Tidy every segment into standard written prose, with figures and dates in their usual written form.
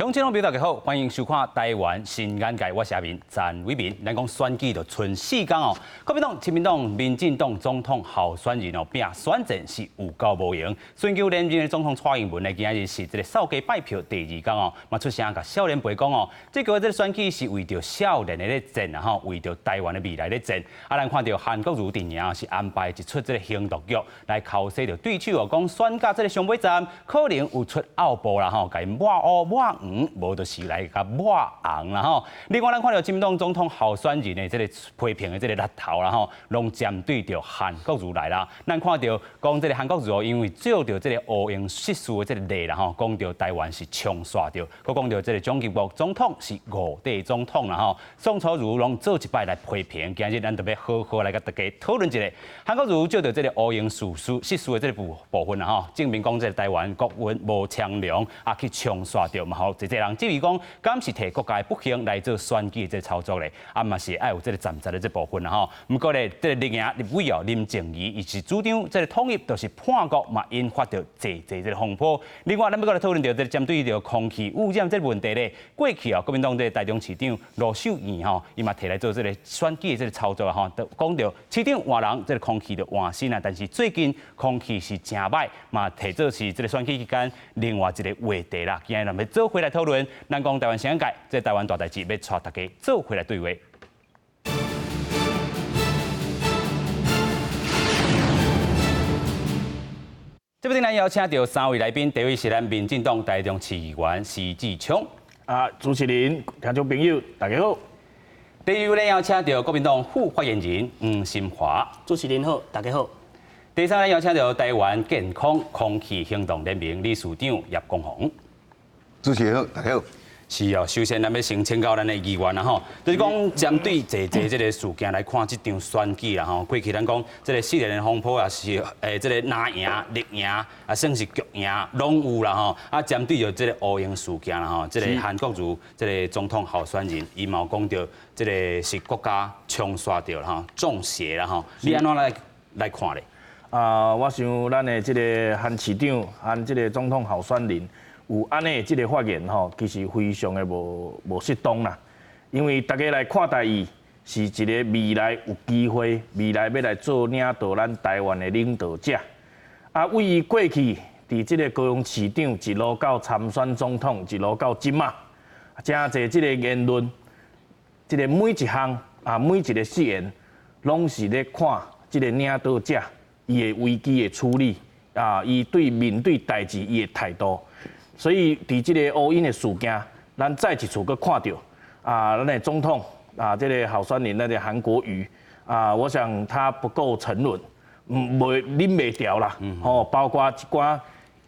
鄉親朋友大家好，歡迎收看《台灣新眼界》，我是阿明詹偉民。咱講選舉就賰四工哦，國民黨、親民黨、民進黨總統候選人哦，拼選戰是有夠無閒。尋求連任的總統蔡英文呢，今日是這个掃街拜票第二工哦，嘛出聲共少年輩講哦，這個這个選舉是為著少年的咧戰啊吼，為著台灣的未來咧戰。啊，咱看著韓國瑜陣營是安排一齣這个行動劇來剾洗著對手哦，講選到這个上尾站可能有出奧步啦吼，共伊抹烏抹黃，無就是來共抹紅啦吼。另外，咱看著親民黨總統候選人的這个批評的這个橐頭啦吼，攏針對著韓國瑜來啦。咱看著講這个韓國瑜因為借著這个烏蠅失事的這个例啦吼，講著台灣是衝煞著，閣講著這个蔣經國總統是臥底總統啦吼。宋楚瑜攏做一擺來批評，今日咱特別好好來共大家討論一下。韓國瑜借著這个烏蠅失事的這个部分啦吼，證明講這个台灣國運無昌隆，啊去衝煞著嘛吼，濟濟人質疑講，敢是提國家的不幸來做選舉這个操作咧？啊嘛是愛有這个暫時的這部分啦吼。毋過咧，這个綠營立委哦林靜儀，伊是主張這个統一就是叛國，嘛引發著濟濟這个風波。另外，咱欲閣來討論著這个針對著空氣污染這个問題咧，過去哦，國民黨這个台中市長盧秀燕吼，伊嘛提來做這个選舉的這个操作吼，就講著市長換人，這个空氣就換新啊。但是最近空氣是誠䆀，嘛提做是這个選舉期間另外一个話題啦。今日咱欲做伙來討論，咱講台灣新眼界，這台灣大代誌欲帶大家做伙來對話。這擺咱邀請著三位來賓，第一位是咱民進黨台中市議員施志昌。啊，主持人、聽眾朋友，大家好。第二位咱邀請著國民黨副發言人黃心華。主持人好，大家好。第三位邀請著台灣健康空氣行動聯盟理事長葉光宏。主持人好，大家好。是哦，首先咱欲先請教咱的議員啦吼，就是講針對濟濟這个事件來看，這場選舉啦吼，過去咱講這个四連的風波也是這个藍營、綠營啊，算是局營攏有啦吼。啊，針對著這个烏蠅事件啦吼，這个韓國瑜這个總統候選人，伊嘛有講著這个是國家衝煞著啦吼，中邪啦吼，你按怎來看咧？啊，我想咱的這个韓市長、韓這个總統候選人有按呢這个發言吼，其實非常的無適當啦。因為大家來看待伊是一个未來有機會、未來欲來做領導咱台灣的領導者。啊，對伊過去佇這个高雄市長一路到參選總統，一路到這馬，誠濟這个言論，這个每一項啊，每一个誓言，攏是咧看這个領導者伊的危機的處理啊，伊對面對代誌伊的態度。所以，佇這个烏蠅的事件，咱再一次閣看著啊，咱的總統啊，這个候選人那个韓國瑜啊，我想他不夠沉穩，袂忍袂牢啦，吼，包括一寡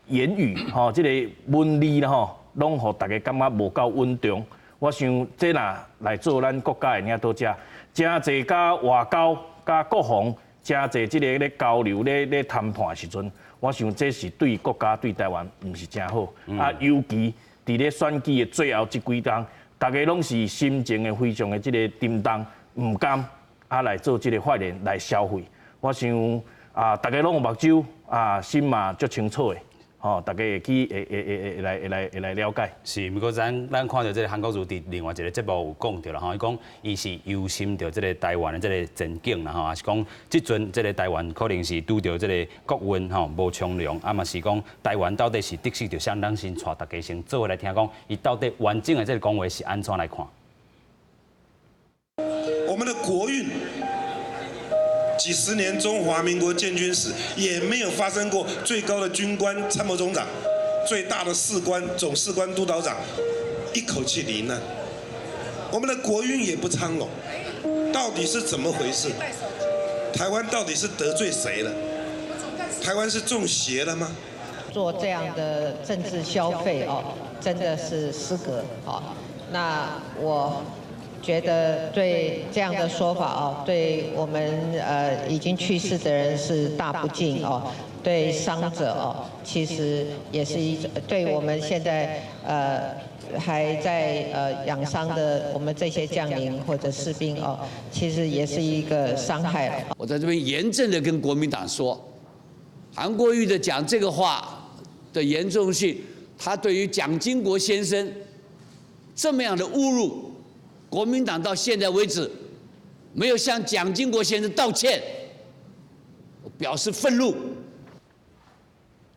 言語吼，這个文字啦吼，攏予大家感覺無夠穩重。我想這若來做咱國家的領導者，誠濟佮外交、佮國防，誠濟這个咧交流、咧談判的時陣，我想這是對國家、對台灣毋是誠好。啊，尤其佇咧選舉的最後這幾工，大家攏是心情的非常的這个沉重，毋甘啊來做這个發言來消費。我想啊，大家攏有目睭啊，心嘛足清楚的。吼，大家會去會會會會來會來會來了解。是，毋過咱看著這个韓國瑜佇另外一个節目有講著啦吼，伊講伊是憂心著這个台灣的這个前景啦吼，也是講這陣這个台灣可能是拄著這个國運吼無昌隆，啊嘛是講台灣到底是得失著啥，咱先帶大家先做伙來聽講，伊到底完整的這个講話是按怎來看？我們的國運幾十年中華民國建軍史，也沒有發生過最高的軍官參謀總長、最大的士官總士官督導長一口氣罹難。我們的國運也不昌隆，到底是怎麼回事？台灣到底是得罪誰了？台灣是中邪了嗎？做這樣的政治消費哦，真的是失格哦。那我覺得對這樣的說法哦，對我們已經去世的人是大不敬哦，對傷者哦，其實也是一種對我們現在還在養傷的我們這些將領或者士兵哦，其實也是一個傷害。我在這邊嚴正的跟國民黨說，韓國瑜的講這個話的嚴重性，他對於蔣經國先生這麼樣的侮辱，國民黨到現在為止沒有向蔣經國先生道歉，我表示憤怒。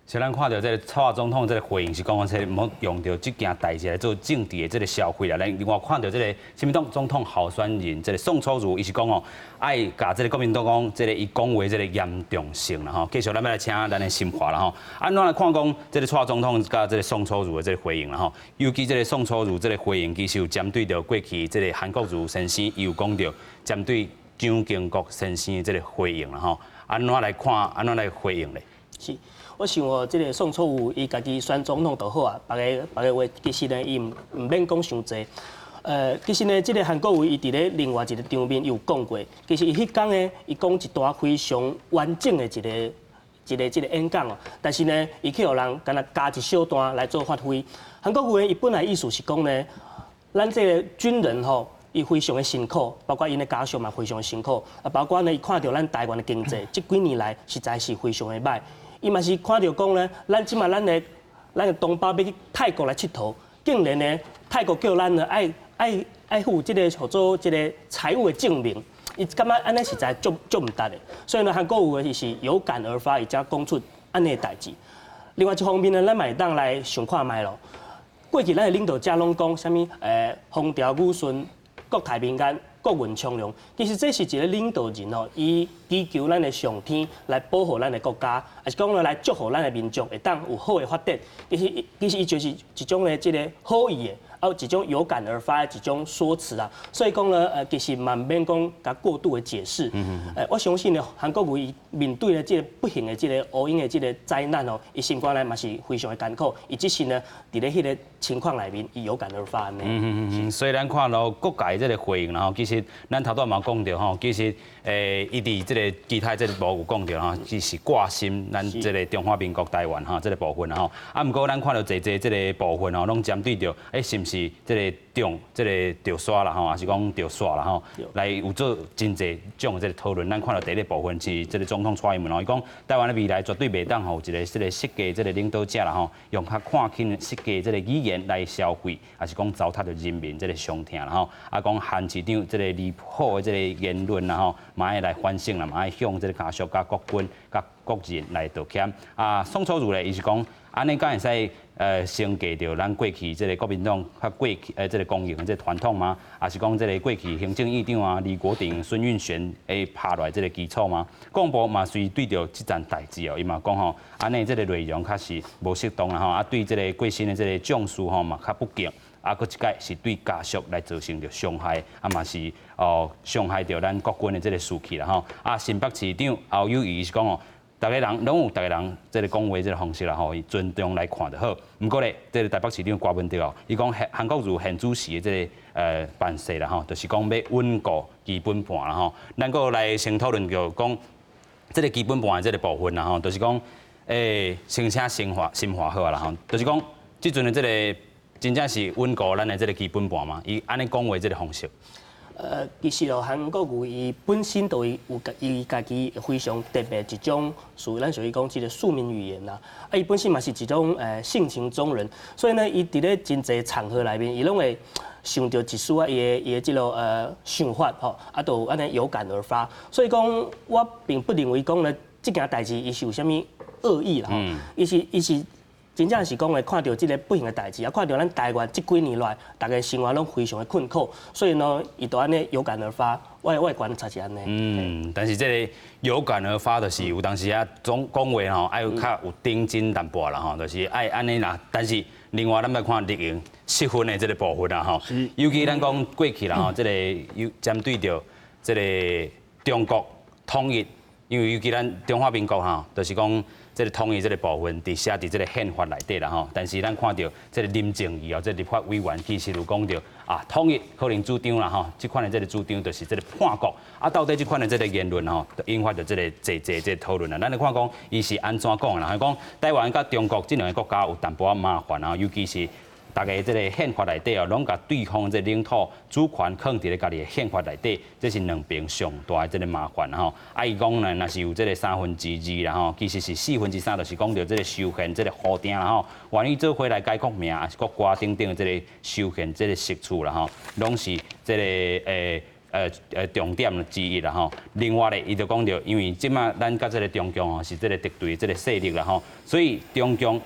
是咱看著這个蔡總統這个回應是講，這毋好用著這件代誌來做政治的這个消費啦。咱另外看著這个親民黨總統候選人這个宋楚瑜，伊是講哦，愛共這个國民黨講，這个伊講話這个嚴重性啦吼。繼續咱欲來請咱的新華啦吼。按怎來看講這个蔡總統佮這个宋楚瑜的這个回應啦吼？尤其這个宋楚瑜這个回應，其實有針對著過去這个韓國瑜先生，伊有講著針對蔣經國先生的這个回應啦吼。按怎來看？按怎來回應咧？是。我想哦，這个宋楚瑜伊家己選總統就好啊，別个別个話其實呢，伊毋免講傷濟。其實呢，這个韓國瑜伊佇咧另外一个場面伊有講過，其實伊彼工呢，伊講一段非常完整的一个一个這个演講哦，但是呢，伊去予人敢若加一小段來做發揮。韓國瑜伊本來意思是講呢，咱這个軍人吼，伊非常的辛苦，包括𪜶的家屬嘛非常的辛苦，啊，包括呢，伊看著咱台灣的經濟，這幾年來實在是非常的䆀。伊嘛是看著講呢，咱這馬咱的同胞欲去泰國來𨑨迌，竟然呢，泰國叫咱呢愛付這个號做這个財務的證明，伊感覺按呢實在足足毋值的，所以呢，韓國瑜伊是有感而發，伊才講出按呢的代誌。另外一方面呢，咱嘛會當來想看覓咯。過去咱的領導者攏講啥物？風調雨順、國泰民安、國運昌隆。其實這是一个領導人哦，伊祈求咱的上天來保護咱的國家，抑是講呢來祝福咱的民眾會當有好的發展。其實伊就是一種的這个好意的，啊，一種有感而發的一種說辭啊。所以講呢，其實嘛毋免講共過度的解釋。我相信呢，韓國瑜面對的這个不幸的這个烏蠅的這个災難哦，伊心肝內嘛是非常的艱苦。伊只是呢，佇咧彼个情況內面，伊有感而發呢。嗯，所以咱看著各界這个回應，然後其實咱頭拄嘛講著吼，其實伊佇這个其他這个部有講著吼，只是掛心咱這个中華民國台灣吼這个部分吼。啊，毋過咱看著濟濟這个部分吼，攏針對著是毋是這个中這个著沙啦吼，抑是講著紲啦吼，來有做真濟種這个討論。咱看著第一个部分是這个總統蔡英文吼，伊講台灣的未來絕對袂當予一个這个失格這个領導者啦吼，用較看輕失格這个語言來消費，抑是講糟蹋著人民這个傷痛啦吼。啊，講韓市長這个離譜的這个言論啦吼，嘛愛來反省啦，嘛愛向這个家屬佮國軍佮國人來道歉。啊，宋楚瑜咧，伊是講按呢敢會使承繼著咱過去這个國民黨佮過去這个光榮的這个傳統嗎？抑是講這个過去行政院長啊李國鼎、孫運璿會拍落來這个基礎嗎？國防部嘛隨對著這件代誌哦，伊嘛講吼，按呢這个內容確實無適當啦吼，啊對這个過身的這个將士吼嘛較不敬。啊，閣一擺是對家屬來造成著傷害，啊嘛是哦傷害著咱國軍的這个士氣啦吼。啊，新北市長侯友宜是講哦，逐个人攏有逐个人這个講話這个方式啦吼，伊尊重來看就好。毋過咧，這个台北市長柯文哲哦，伊講韓國瑜現主席的這个辦事啦吼，就是講欲穩固基本盤啦吼。咱閣來先討論著講這个基本盤的這个部分啦吼，就是講先請新華好啊啦吼，就是講這陣的這个真正是穩固咱的這个基本盤嗎？伊按呢講話這个方式。其實哦，韓國瑜伊本身就有伊家己非常特別一種屬於咱屬於講這个庶民語言啦。啊，伊本身嘛是一種性情中人，所以呢，伊佇咧真濟場合內面，伊攏會想著一絲仔伊的這个想法吼，啊，就按呢有感而發。所以講，我並不認為講呢，這件代誌伊是有啥物惡意啦。伊是真正是講咧，看著這个不幸的代誌，啊，看著咱台灣這幾年來，逐家生活攏非常的困苦，所以呢，伊就按呢有感而發。我的觀察是按呢。嗯，但是這个有感而發，就是有當時啊，總講話吼，愛較有頂真淡薄啦吼，就是愛按呢啦。但是另外，咱來看綠營失分的這个部分啦吼，尤其咱講過去啦吼，這个有針對著這个中國統一，因為尤其咱中華民國吼，就是講這个統一這个部分，佇寫佇這个憲法內底啦吼。但是咱看著這个林靜儀哦，這个立法委員其實有講著啊，統一可能主張啦吼，這款的這个主張就是這个叛國啊。到底這款的這个言論吼，就引發著這个濟濟這个討論啦。咱來看講，伊是按怎講啦？講台灣佮中國這兩个國家有淡薄仔麻煩啊，尤其是逐家這个憲法內底哦，攏共對方這領土主權囥佇咧家己的憲法內底，這是兩邊上大的這个麻煩吼。啊，伊講呢，若是有這个三分之二啦吼，其實是四分之三，就是講著這个修憲這个予定啦吼，願意做伙來改國名，抑是國歌等等的這个修憲這个席次啦吼，攏是這个重點之一啦吼。另外咧，伊就講著，因為這馬咱佮這个中共吼是這个敵對這个勢力啦吼，所以中共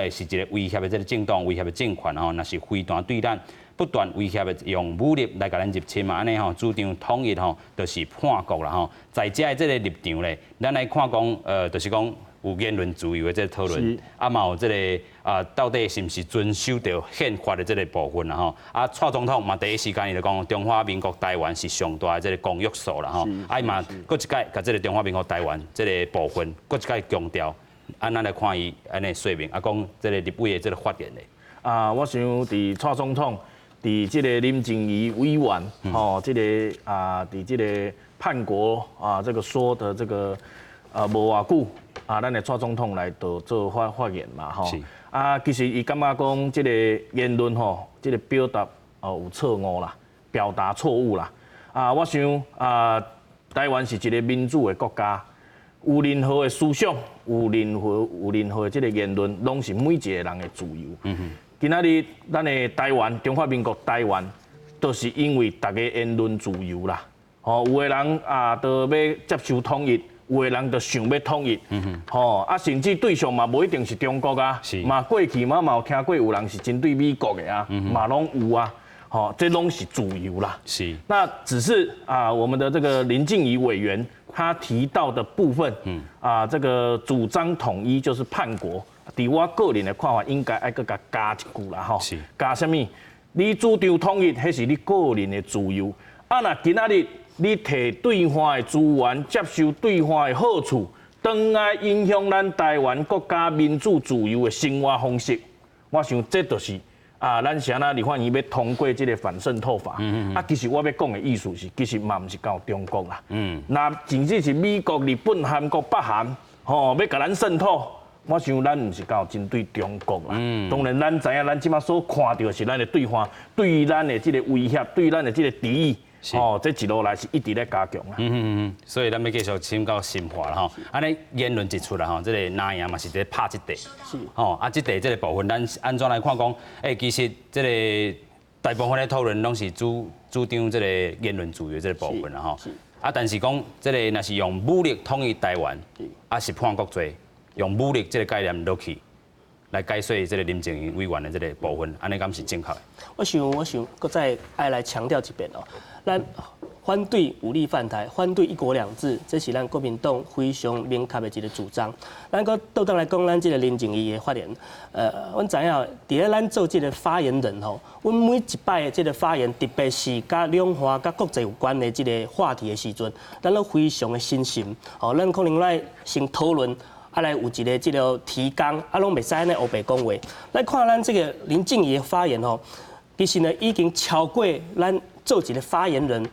是一个威脅的這个政黨、威脅的政權吼，若是飛彈對咱不斷威脅的用武力來共咱入侵嘛，按呢吼主張統一吼，就是叛國啦吼。在遮的這个立場咧，咱來看講，就是講有言論自由的這个討論，啊嘛有這个啊，到底是毋是遵守著憲法的這个部分啦吼？啊，蔡總統嘛第一時間伊就講，中華民國台灣是上大的這个公約數啦吼。啊，伊嘛閣一擺共這个中華民國台灣這个部分，閣一擺強調。啊，咱來看伊按呢說明，啊，講這个立委的這个發言咧。啊，我想佇蔡總統佇這个林靜儀委員，吼，這个啊，佇這个叛國啊，這個說的這個啊，無偌久啊，咱的蔡總統來就做發言嘛，吼。啊，其實伊感覺講這個言論吼，這個表達哦有錯誤啦，表達錯誤啦。啊，我想啊，台灣是一個民主的國家，有任何的思想，有任何的這個言論，攏是每一個人的自由。今仔日咱的台灣，中華民國台灣，就是因為大家言論自由啦。吼，有的人啊，都欲接受統一。有的人就想欲統一，吼啊，甚至對象嘛無一定是中國啊，嘛過去嘛嘛有聽過有人是針對美國的啊，嘛攏有啊，吼，這攏是自由啦。那只是啊，我們的這個林靜儀委員他提到的部分，啊，這個主張統一就是叛國，佇我個人的看法，應該愛閣共加一句啦，吼，加啥物？你主張統一，彼是你個人的自由，啊，若今仔日你提對岸的資源，接受對岸的好處，轉來影響咱台灣國家民主自由的生活方式，我想這就是啊，咱是按怎立法院欲通過這个反滲透法。啊，其實我欲講的意思是，其實嘛毋是到中國啦。若甚至是美國、日本、韓國、北韓，吼，欲共咱滲透，我想咱毋是到針對中國啦。當然，咱知影，咱這馬所看著的是咱的對岸對咱的這个威脅，對咱的這个敵意。哦，這一路來是一直咧加強啦。嗯嗯嗯，所以咱欲繼續深到深化啦吼。按呢言論一出來吼，這个藍營嘛是咧拍這塊。吼，啊，這塊這个部分，咱按怎來看講？欸，其實這个大部分的討論攏是主張這个言論自由這个部分啦吼。啊，但是講這个若是用武力統一台灣，啊是叛國罪，用武力這个概念落去來解說這个林靜儀委員的這个部分，按呢敢是正確的？我想，閣再愛來強調一遍哦。咱反對武力犯台，反對一國兩制，這是咱國民黨非常明確的一個主張。咱閣倒轉來講，咱這个林靜儀的發言，阮知影，佇咧咱做這个發言人吼，阮每一擺的這个發言，特別是佮兩岸、佮國際有關的這个話題的時陣，咱攏非常的審慎。吼，咱可能來先討論。啊，來有一个這个提綱，啊，攏袂使按呢烏白講話。來看咱這个林靜儀的發言吼，其實呢已經超過咱做一个發言人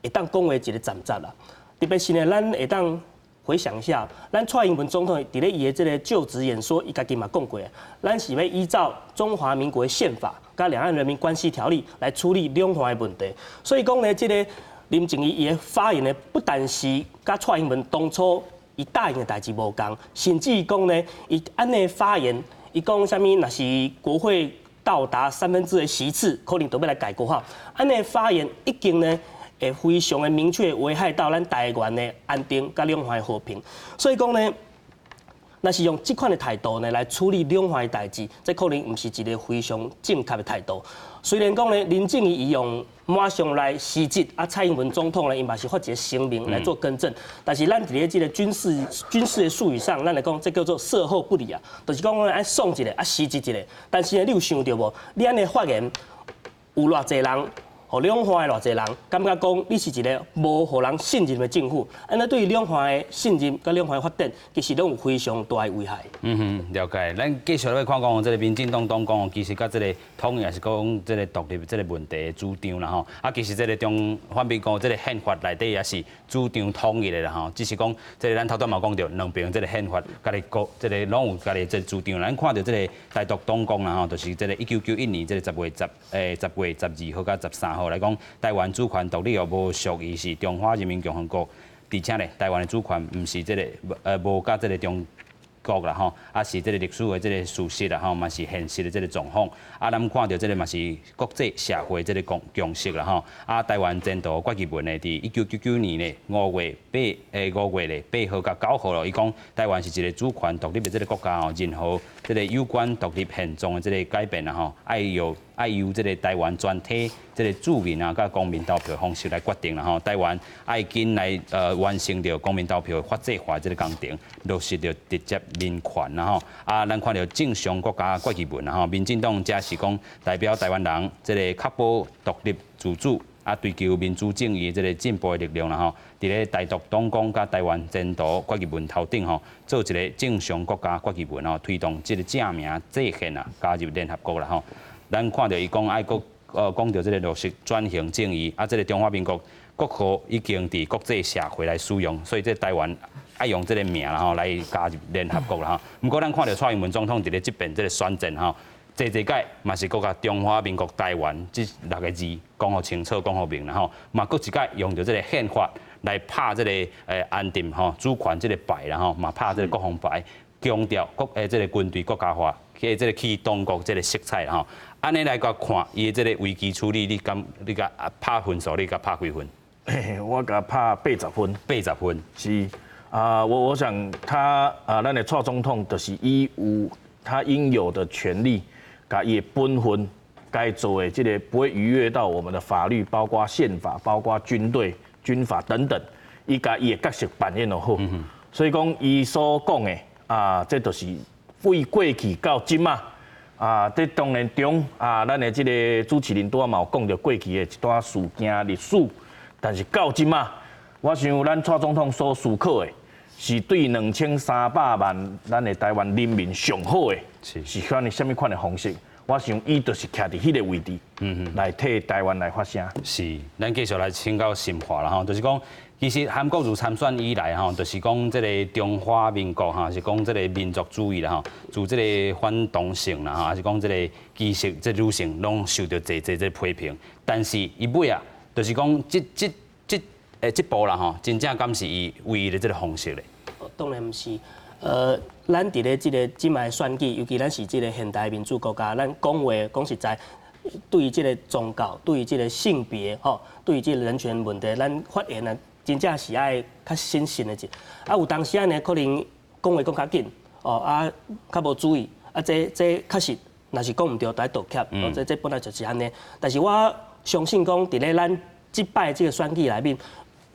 會當講話一个層次啦。特別是呢，咱會當回想一下，咱蔡英文總統佇咧伊的這个就職演說，伊家己嘛講過，咱是欲依照中華民國憲法佮兩岸人民關係條例來處理兩岸的問題。所以講呢，這个林靜儀伊的發言呢，不但是佮蔡英文當初伊答應的代誌無仝，甚至講呢，伊按呢發言，伊講啥物？若是國會到達三分之二席次，可能都欲來改國號。按呢發言已經呢，會非常的明確危害到咱台灣的安定佮兩岸的和平。所以講呢，若是用這款的態度呢來處理兩岸的代誌，這可能毋是一个非常正確的態度。雖然講呢，林靜儀伊用馬上來辭職，啊，蔡英文總統呢，伊嘛是發一个聲明來做更正。但是咱佇咧這个軍事的術語上，咱來講，這叫做射後不理啊，就是講愛爽一下，啊，辭職一下。但是呢，你有想著無？你按呢發言，有偌濟人，予兩岸的偌濟人感覺講你是一个無予人信任的政府，按呢對於兩岸的信任佮兩岸的發展，其實攏有非常大的危害。嗯哼，了解。咱繼續來看講，這个民進黨黨綱，其實佮這个統一抑是講這个獨立這个問題的主張啦吼。啊，其實這个中華民國這个憲法內底也是主張統一的啦吼。只是講這个咱頭拄嘛講著，兩邊這个憲法家己國這个攏有家己這个主張。咱看著這个台獨黨綱啦吼，就是這个1991年這个10月12號佮13號來講，台灣主權獨立哦，無屬於是中華人民共和國，而且咧，台灣的主權毋是這个無佮這个中國啦吼，啊是這个歷史的這个事實啦吼，嘛是現實的這个狀況。啊，咱看著這个嘛是國際社會這个共識啦吼。啊，台灣前途決議文呢，佇1999年咧5月咧8號佮9號咯，伊講台灣是一个主權獨立的這个國家哦，任何這个有關獨立現狀的這个改變啦吼，愛由這个台灣全體這个住民啊，佮公民投票的方式來決定啦吼。台灣愛緊來完成著公民投票法制化這个工程，落實著直接民權啦吼。啊，咱看著正常國家決議文啦吼，民進黨這是講代表台灣人這个確保獨立自主啊，追求民主正義這个進步的力量啦吼。佇咧台獨黨綱佮台灣前途決議文頭頂吼，做一个正常國家決議文吼，推動這个正名制憲啊，加入聯合國啦吼。咱看著伊講愛閣講著這个落實轉型正義，啊，這个中華民國國號已經佇國際社會來使用，所以這台灣愛用這个名啦吼來加入聯合國啦吼。毋過咱看著蔡英文總統佇咧這遍這个選戰吼，濟濟擺嘛是閣共中華民國台灣這六个字講予清楚、講予明啦吼，嘛閣一擺用著這个憲法來拍這个安定吼主權這个牌啦吼，嘛拍這个國防牌，強調國這个軍隊國家化，去這个去中國這个色彩啦吼。按呢來共看，伊的這个危機處理，你敢你共拍分數？你共拍幾分？我共拍80分。80分。是啊，我想他啊，咱的蔡總統就是伊有他應有的權利，共伊的本分該做的這个不會逾越到我們的法律，包括憲法、包括軍隊、軍法等等，伊共伊的角色扮演予好。所以講，伊所講的啊，這就是為過去到這馬。啊，這當然中啊，咱的這个主持人拄仔嘛有講著過去的一段事件歷史，但是到這馬，我想咱蔡總統所思考的，是對2300萬咱的台灣人民上好的，是款的啥物款的方式？我想伊就是徛佇彼个位置，來替台灣來發聲。是，咱繼續來請教新華啦吼，就是講，其實韓國瑜參選以來吼，就是講這个中華民國吼，是講這个民族主義啦吼，自這个反同性啦吼，還是講這个歧視這女性，攏受著濟濟這个批評。但是伊尾啊，就是講這步啦吼，真正敢是伊唯一的這个方式咧？當然毋是。咱佇咧這个這擺選舉，尤其咱是這个現代民主國家，咱講話講實在，對於這个宗教、對於這个性別、吼，對於這个人權問題，咱發言啊，真正是愛較審慎的者。啊，有當時仔呢，可能講話講較緊，哦啊，較無注意，啊，這確實，若是講毋對，就愛道歉。哦，這本來就是按呢。但是我相信講，佇咧咱這擺這个選舉內面，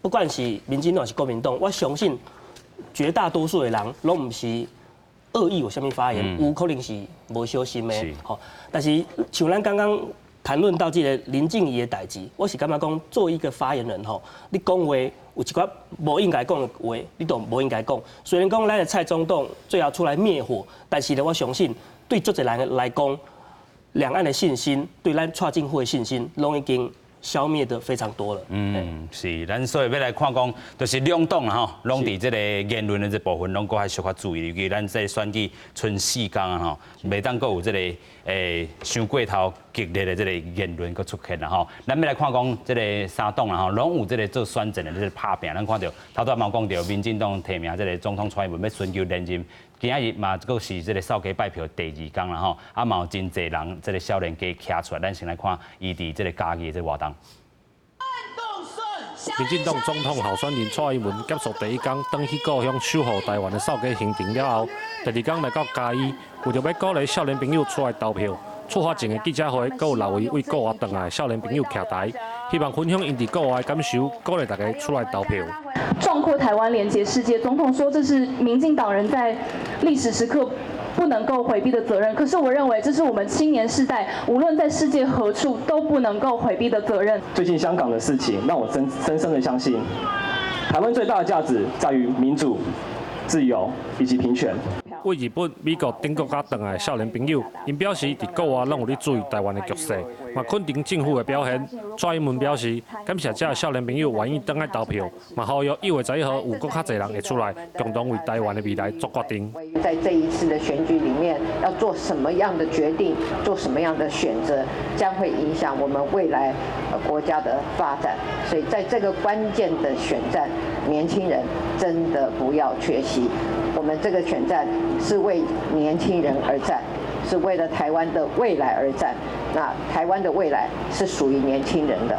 不管是民進黨還是國民黨，我相信絕大多數的人攏毋是惡意有啥物發言，有可能是無小心的。吼，但是像咱剛剛談論到這个林靜儀的代誌，我是感覺講，做一個發言人吼，你講話有一寡無應該講的話，你都無應該講。雖然講咱的蔡總統最後出來滅火，但是呢，我相信對足濟人來講，兩岸的信心，對咱蔡政府的信心，攏已經消滅得非常多了。嗯，是，咱所以欲來看講，就是兩黨啦吼，攏佇這个言論的這部分，攏閣愛小可注意，尤其咱這個選舉賰四工啊吼，袂當閣有這個傷過頭激烈的這个言論閣出現啦吼。咱欲來看講，這个三黨啦吼，攏有這个做選戰的這个拍拚。咱看著頭拄仔嘛講著，民進黨提名這个總統蔡英文欲尋求連任，今仔日嘛閣是這个掃街拜票第二工啦吼，啊嘛有真濟人這个少年家徛出來，咱先來看伊佇這个嘉義的這个活動。民進黨總統候選人蔡英文結束第一工，轉去故鄉守護台灣的掃街行程了後，第二工來到嘉義，為著欲鼓勵少年朋友出來投票，出發前的記者會，閣有六位對國外轉來的少年朋友徛台，希望分享𪜶佇國外的感受，鼓勵大家出來投票。壯闊台灣，連結世界。總統說，這是民進黨人在歷史時刻不能夠迴避的責任。可是我認為，這是我們青年世代無論在世界何處都不能夠迴避的責任。最近香港的事情，讓我深深深的相信，台灣最大的價值在於民主、自由以及平權。為日本、美國等國家轉來的少年朋友，𪜶表示佇國外攏有咧注意台灣的局勢，嘛肯定政府的表現。蔡英文表示，感謝這少年朋友願意轉來投票，嘛呼籲1月11號有閣較濟人會出來，共同為台灣的未來做決定。在這一次的選舉裡面，要做什麼樣的決定，做什麼樣的選擇，將會影響我們未來國家的發展。所以，在這個關鍵的選戰，年輕人真的不要缺席。我們這個選戰是為年輕人而戰，是為了台灣的未來而戰。那台灣的未來是屬於年輕人的。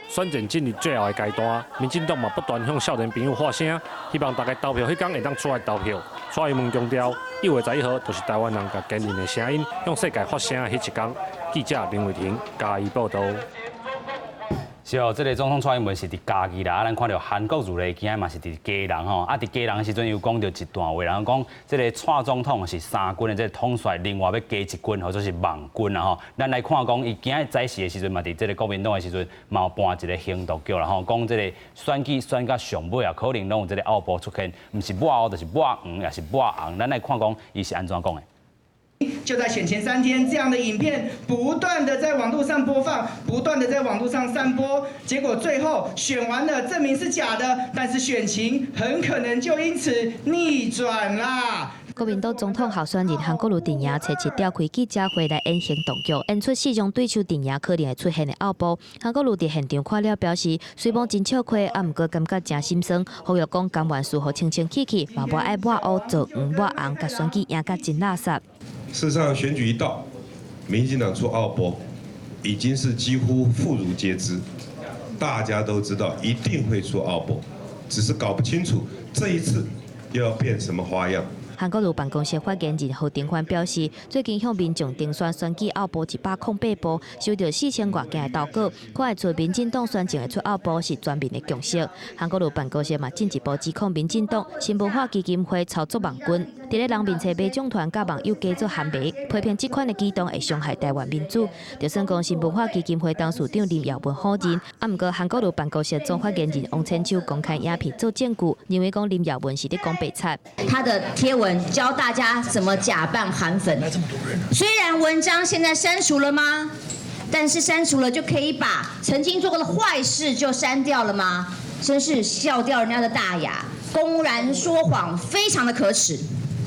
選戰進入最後的階段，民進黨嘛不斷向少年朋友發聲，希望大家投票彼天會當出來投票。蔡英文強調，1月11號就是台灣人共堅韌的聲音向世界發聲的彼一天。記者林偉婷嘉義報道。是哦，這個總統蔡英文是佇嘉義啦，啊，咱看著韓國瑜咧，今仔嘛是佇基隆吼，啊，佇基隆的時陣又講著一段話，人講這個蔡總統是三軍的這個統帥，另外欲加一軍，號做是網軍啦吼。咱來看講，伊今仔早時的時陣嘛，佇這個國民黨的時陣，嘛有搬一個行動劇啦吼，講這個選舉選到上尾啊，可能攏有這個奧步出現，毋是抹烏就是抹黃，抑是抹紅。咱來看講，伊是按怎講的？就在選前3天，這樣的影片不斷的在網路上播放，不斷的在網路上散播，結果最後選完了，證明是假的，但是選情很可能就因此逆轉啦。國民黨總統候選人韓國瑜陣營初七召開記者會來演行動劇，演出四種對手陣營可能會出現的奧步。韓國瑜佇現場看了表示，雖罔真笑虧，啊，毋過感覺誠心酸。呼籲講甘願輸予清清氣氣，嘛無愛抹烏做黃抹紅，共選舉贏甲真垃圾。事實上，選舉一到，民進黨出奧步，已經是幾乎婦孺皆知，大家都知道一定會出奧步，只是搞不清楚這一次又要變什麼花樣。韓國瑜辦公室發言人何庭歡表示，最近向民眾徵選選舉奧步108步，收著4000外件的投稿，看會出民進黨選情會出奧步是全民的共識。韓國瑜辦公室嘛進一步指控民進黨新文化基金會操作網軍，佇咧人面冊馬眾團佮網友假做韓媒，批評這款的舉動會傷害台灣民主。就算講新文化基金會董事長林耀文否認，啊，毋過韓國瑜辦公室總發言人王千秋公開影片做證據，認為講林耀文是咧講白賊。他的貼文教大家怎麼假扮韓粉，雖然文章現在刪除了嗎？但是刪除了就可以把曾經做過的壞事就刪掉了嗎？真是笑掉人家的大牙，公然說謊，非常的可恥。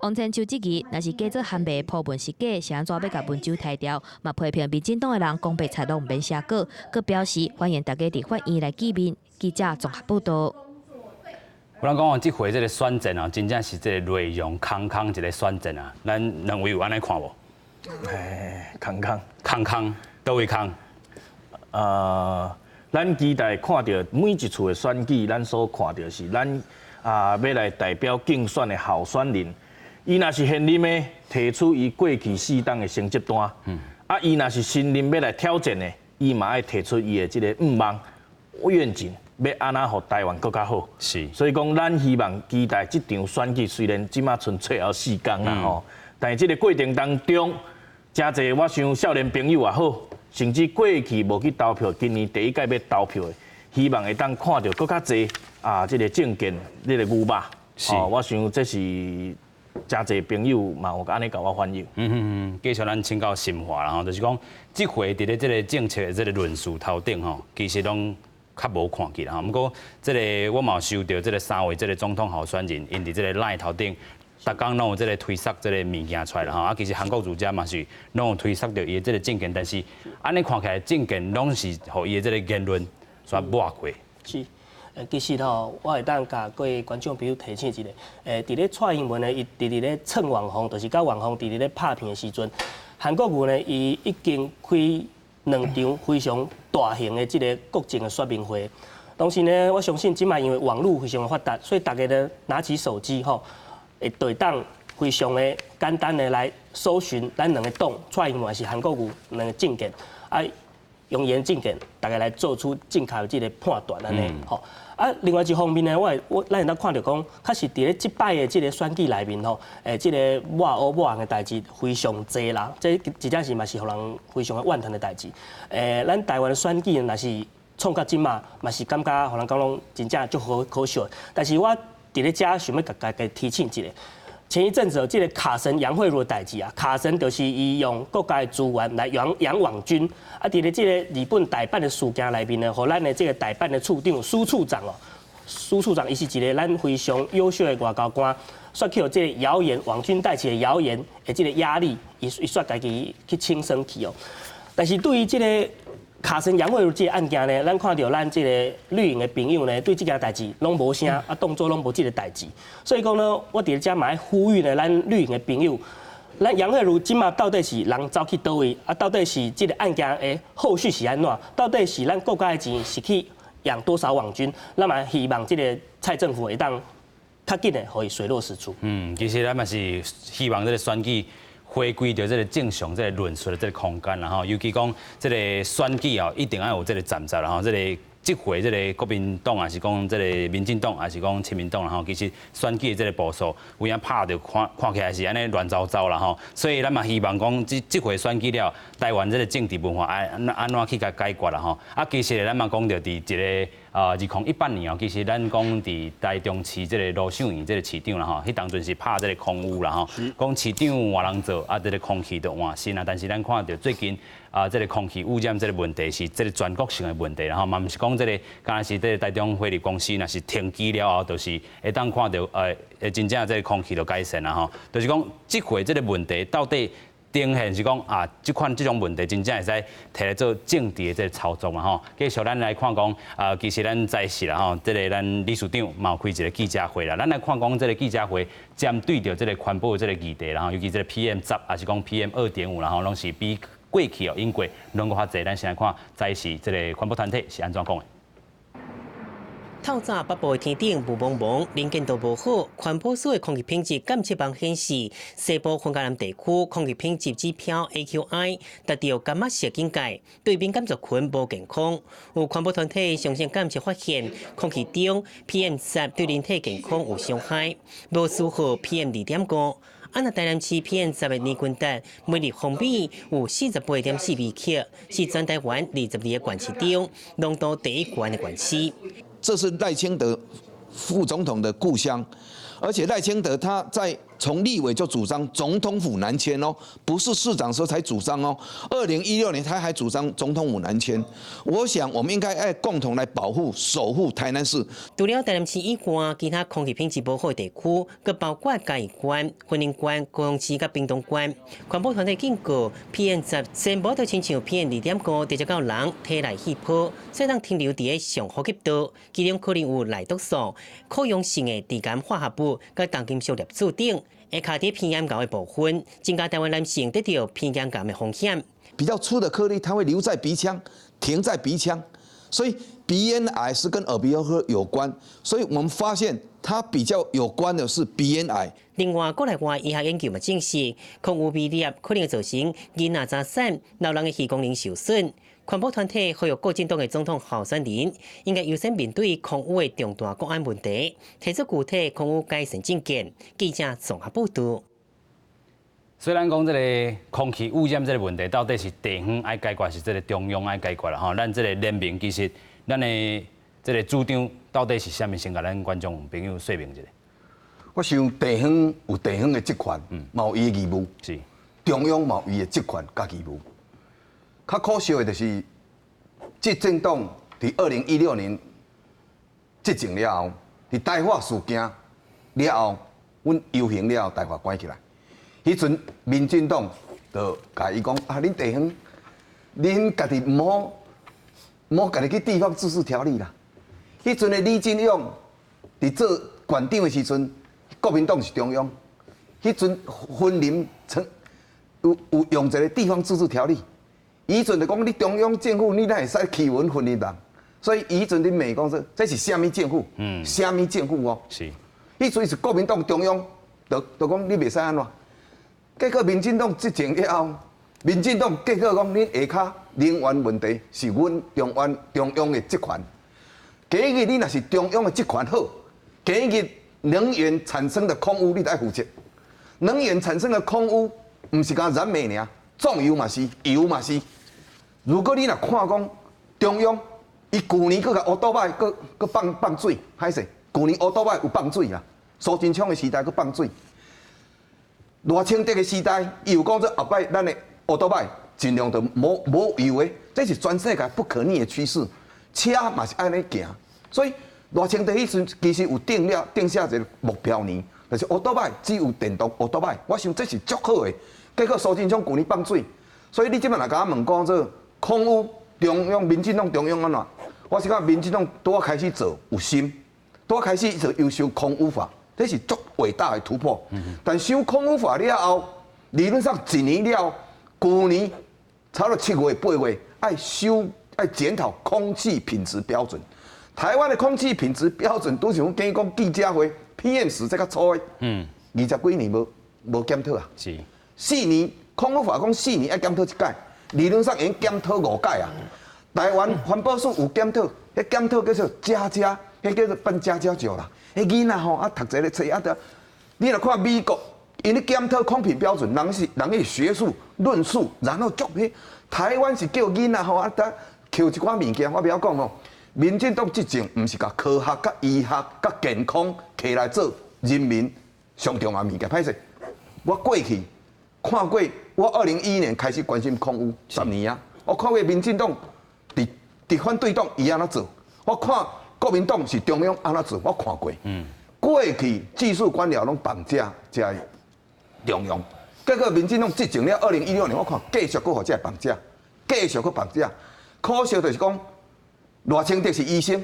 王千秋質疑，若是假做韓媒鋪文是假，是按怎欲共文章刣掉？嘛批評民進黨的人講白賊攏毋免寫稿，閣表示歡迎大家佇法院來見面。記者綜合報道。有人講哦，這回這個選戰啊，真正是這個內容空空一個選戰啊。咱兩位有按呢看無？哎，空空空空，佗位空？啊，咱期待看著每一次的選舉，咱所看著是咱啊欲來代表競選的候選人，伊若是現任的，提出伊過去四冬的成績單；啊，伊若是新任欲來挑戰的，伊嘛愛提出伊的這個願望、願景。欲按怎予台灣閣較好？所以講，咱希望期待這場選舉，雖然這馬賰最後4工啦吼，但是這個過程當中，誠濟我想少年朋友也好，甚至過去無去投票，今年第一擺欲投票的，希望會當看著閣較濟啊，這個政見，這個牛肉。我想這是誠濟朋友嘛有按呢共我反映。嗯嗯嗯，繼續咱請教新華啦吼，就是講這回佇咧這個政策的這個論述頭頂吼，其實攏較無看見啦吼。毋過這個我嘛有收著這個三位這個總統候選人，𪜶佇這個 LINE 頭頂，逐工攏有這個推捒這個物件出來啦吼。啊，其實韓國瑜遮嘛是攏有推捒著伊的這個政見，但是按呢看起來政見攏是予伊的這個言論煞抹過。是。其實吼，我會當共各位觀眾朋友提醒一下，佇咧蔡英文呢，伊佇佇咧蹭網紅，就是佮網紅佇佇咧拍片的時陣，韓國瑜呢，伊已經開兩場非常大型的這個國政的說明會。當時呢，我相信這擺因為網路非常的發達，所以大家呢拿起手機吼，會當非常的簡單的來搜尋咱兩個黨蔡英文還是韓國瑜兩個政見，啊，用言政見，大家來做出正確的這个判斷按呢吼。啊，另外一方面呢，我我咱會當看著講，確實佇咧這擺的這个選舉內面吼，這个抹烏抹紅的代誌非常濟啦，這真正是嘛是予人非常的怨嘆的代誌。咱台灣的選舉若是創到這馬，嘛是感覺予人講攏真正足好可惜。但是我佇咧遮想欲共大家提醒一下。前一陣子，這个卡神楊蕙如的代誌啊，卡神就是伊用國家的資源來養養網軍，啊，佇咧這個日本大阪的事件內面呢，予咱的這个大阪的處長蘇處長哦，蘇處長伊是一个咱非常優秀的外交官，煞去予這个謠言網軍帶起的謠言的這个壓力，伊伊煞家己去輕生去哦。但是對於這个卡神楊蕙如這个案件呢，咱看著咱這个綠營的朋友呢，對這件代誌攏無聲，啊，當做攏無這个代誌。所以講呢，我佇遮嘛愛呼籲呢，咱綠營的朋友，咱楊蕙如這馬到底是人走去佗位？啊，到底是這个案件的後續是按怎？到底是咱國家的錢是去養多少網軍？咱嘛希望這个蔡政府會當較緊的，予伊水落石出。嗯，其實咱嘛是希望這个選舉回歸著這个正常這个論述的這个空間啦吼，尤其講這个選舉哦，一定愛有這个站在啦吼，這个這回這个國民黨抑是講這个民進黨，抑是講親民黨啦吼，其實選舉的這个步數有影拍著看看起來是按呢亂糟糟啦吼，所以咱嘛希望講這這回選舉了，台灣這个政治文化愛按怎去共解決啦吼。啊，其實咱嘛講著佇一个2018年哦，其實咱講佇台中市這个盧秀燕這个市長啦吼，彼當陣是拍這个空污啦吼，講市長換人做，啊，這个空氣就換新啊。但是咱看著最近啊，這个空氣污染這个問題是這个全國性的問題啦吼，嘛毋是講這个，敢若是這个台中火力公司若是停機了後，就是會當看著真正這个空氣就改善啦吼，就是講這回這个問題到底呈現是講啊，這款這種問題真正會使提來做政治的這个操作嘛吼。繼續咱來看講啊，其實咱早時啦吼，這个咱理事長嘛有開一个記者會啦。咱來看講這个記者會針對著這个環保的這个議題，然後尤其這个 PM 10，抑是講 PM 2.5，然後攏是比過去哦，英國攏閣較濟。咱先來看早時這个環保團體是按怎講的。透早北部的天頂霧濛濛，能見度無好。環保署的空氣品質監測網顯示，西部雲嘉南地區空氣品質指標 AQI 達到柑仔色警戒，對敏感族群無健康。有環保團體上新監測發現，空氣中 PM 十對人體健康有傷害，無輸予 PM 2.5。啊，若台南市 PM 十的年均值每立方米有48.4微克，是全台灣22個縣市中濃度第一懸的縣市。這是賴清德副總統的故鄉，而且賴清德他在從立委就主張總統府南遷哦，不是市長時候才主張哦。2016年他還主張總統府南遷。我想我們應該愛共同來保護、守護台南市。除了台南市以外，其他空氣品質無好的地區，閣包括嘉義縣、雲林縣、高雄市佮屏東縣。環保團體警告，PM 十先無就親像 PM 2.5直接到人體內氣泡，所以當停留佇咧上呼吸道，其中可能有內毒素、可溶性的致癌化合物、佮重金屬粒子等，會卡佇鼻咽喉的部分，增加台灣男性得著鼻咽癌的風險。比較粗的顆粒，它會留在鼻腔，停在鼻腔，所以鼻咽癌是跟耳鼻喉科有關。所以我們發現它比較有關的是鼻咽癌。另外，國內外醫學研究嘛證實，空污微粒可能造成囡仔早產、老人的肺功能受損。環保團體呼籲國進黨的總統候選人應該優先面對空污的重大國安問題，提出具體空污改善政見。記者綜合報導。雖然講這个空氣污染這个問題到底是地方愛解決，是這个中央愛解決啦吼。咱這個聯盟其實，咱的這个主張到底是啥物？先共咱觀眾朋友說明一下。我想地方有地方的職權，嘛有伊的義務；中央嘛有伊的職權佮義務。較可惜的就是，執政黨佇2016年執政了後，佇台化事件了後，阮遊行了後，台化關起來。彼陣民進黨就共伊講啊，恁地方，恁家己毋好，毋好家己去地方自治條例啦。彼陣的李進勇佇做縣長的時陣，國民黨是中央。彼陣雲林曾有用一个地方自治條例。彼陣就講你中央政府，你哪會使欺負雲林人？所以彼陣咧罵講說，這是啥物政府？啥物政府哦？彼陣是國民黨中央，就就講你袂使按怎。結果民進黨執政以後，民進黨結果講恁下跤能源問題是阮中央的職權。今日你若是中央的職權好，今日能源產生的空污你得愛負責。能源產生的空污，毋是干燃煤爾，重油嘛是，油嘛是。如果你若看講中央，伊舊年閣共烏多擺閣放水，歹勢，舊年烏多擺有放水啦，蘇貞昌的時代閣放水。賴清德的時代，伊有講做後擺咱的烏多擺盡量就無油的，這是全世界不可逆的趨勢。車嘛是按呢行，所以賴清德彼陣其實有定下一個目標年，就是烏多擺只有電動烏多擺，我想這是足好的。結果蘇貞昌舊年放水，所以你這擺若共我問講做空污中央民進黨中央按怎？我是感覺民進黨拄仔開始做有心，拄仔開始做優修空污法，這是足偉大的突破。但修空污法了後，理論上一年了後，舊年差不多7月8月愛修愛檢討空氣品質標準。台灣的空氣品質標準，拄像阮今講記者會 PM10這較粗的，20幾年無檢討啊。四年空污法講四年愛檢討一擺，理論上已經檢討五擺啊。台灣環保署有檢討，彼檢討叫做加加，彼叫做扮家家酒啦。彼囡仔吼啊讀一个冊啊，得。你若看美國，𪜶咧檢討空品標準，人是學術論述，然後足彼。台灣是叫囡仔吼啊，得抾一寡物件，我袂曉講吼。民進黨執政毋是共科學、佮醫學、佮健康提來做人民上重要物件。歹勢，我過去看過，我2011年開始關心空污10年啊，我看過民進黨佇反對黨伊按怎做，我看國民黨是中央按怎做，我看過。過去技術官僚攏綁架這中央，結果民進黨執政了，2016年我看繼續閣予這綁架，繼續閣綁架。可惜就是講，賴清德是醫生，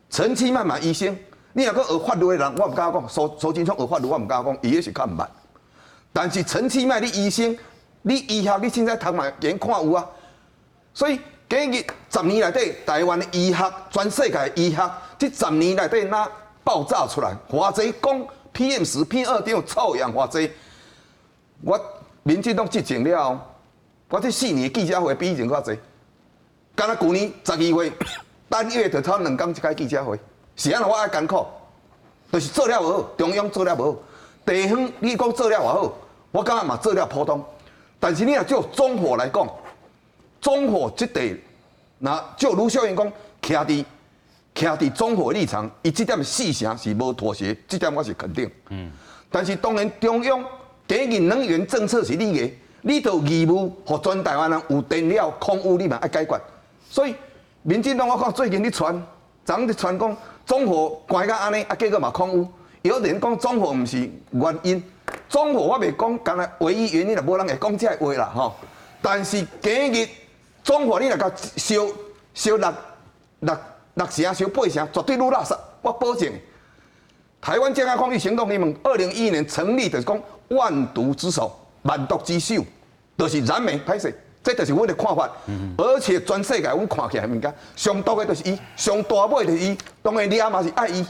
陳其邁嘛醫生。你若閣學法律的人，我毋敢講。蘇貞昌學法律，我毋敢講，伊彼是較毋捌。但是陳其邁你醫生，你醫學你凊彩讀嘛，會看有啊。所以今日十年內底，台灣的醫學，全世界的醫學，這十年內底若爆炸出來，偌濟講 PM10、PM2.5臭氧偌濟。我民進黨執政了後，我這四年記者會比以前較濟。敢若舊年12月單月就差兩工一擺記者會，是按怎我愛艱苦，就是做了無好，中央做了無好，地方你講做了偌好，我感覺嘛做了普通。但是你若就中火來講，中火這塊，若照盧秀燕講，徛佇中火立場，伊這點四成是無妥協，這點我是肯定。但是當然中央今日能源政策是你的，你就義務予全台灣人有電了，空污你嘛愛解決。所以民進黨我看最近咧傳，昨昏咧傳講總火關甲按呢，啊結果嘛空污。有人講總火毋是原因，總火我袂講，干焦唯一原因啦，無人會講這個話啦吼。但是今日總火你若共燒燒六成、燒八成，絕對愈垃圾，我保證。台灣健康空氣行動聯盟2011年成立，就是講萬毒之首、萬毒之首，就是燃煤歹勢。這就是阮的看法，而且全世界阮看起來物件，上毒的就是伊，上大尾就是伊，當然掠嘛是愛伊。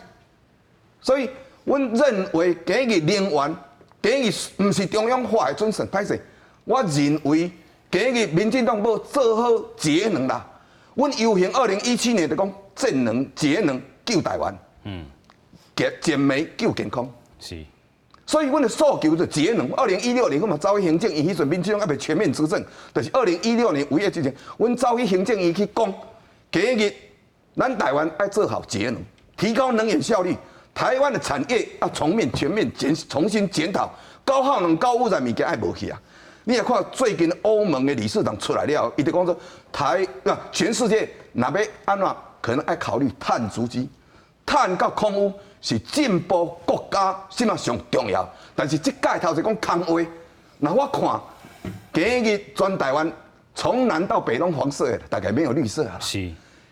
所以，阮認為今日能源，今日毋是中央法的準繩，歹勢。我認為今日民進黨無做好節能啦。阮遊行2017年就講節能節能救台灣，減煤救健康。所以，阮的訴求就節能。2016年，阮嘛走去行政院，彼陣民進黨猶未全面執政，就是2016年5月之前，阮走去行政院去講，今日咱台灣愛做好節能，提高能源效率。台灣的產業要從面全面檢重新檢討，高耗能、高污染物件愛無去啊！你若看最近歐盟的理事長出來了，伊就講說全世界若欲按怎，可能愛考慮碳足跡、碳佮空污是進步國家現在上重要。但是這屆頭一講空話，若我看今日全台灣從南到北攏黃色的，大概沒有綠色啊。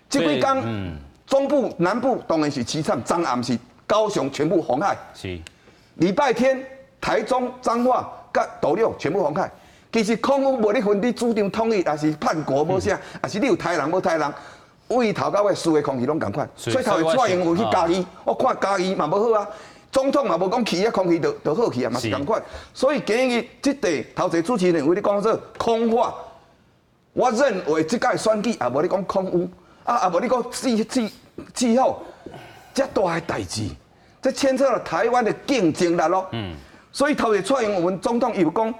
這幾工中部、南部當然是淒慘，昨暗是高雄全部紅海。禮拜天台中、彰化、佮斗六全部紅海。其實空污無咧分你主張統一，還是叛國無啥，還是你有刣人無刣人，對頭到尾輸的空氣攏仝款。所以頭日蔡英文去嘉義，我看嘉義嘛無好啊，總統嘛無講去啊，空氣就好去啊，嘛是仝款。所以今日這塊頭一個主持人為你講做空話，我認為這屆選舉，啊無你講空污，啊無你講氣候，這大的代誌，這牽涉到台灣的競爭力咯。所以頭一蔡英文總統伊有講，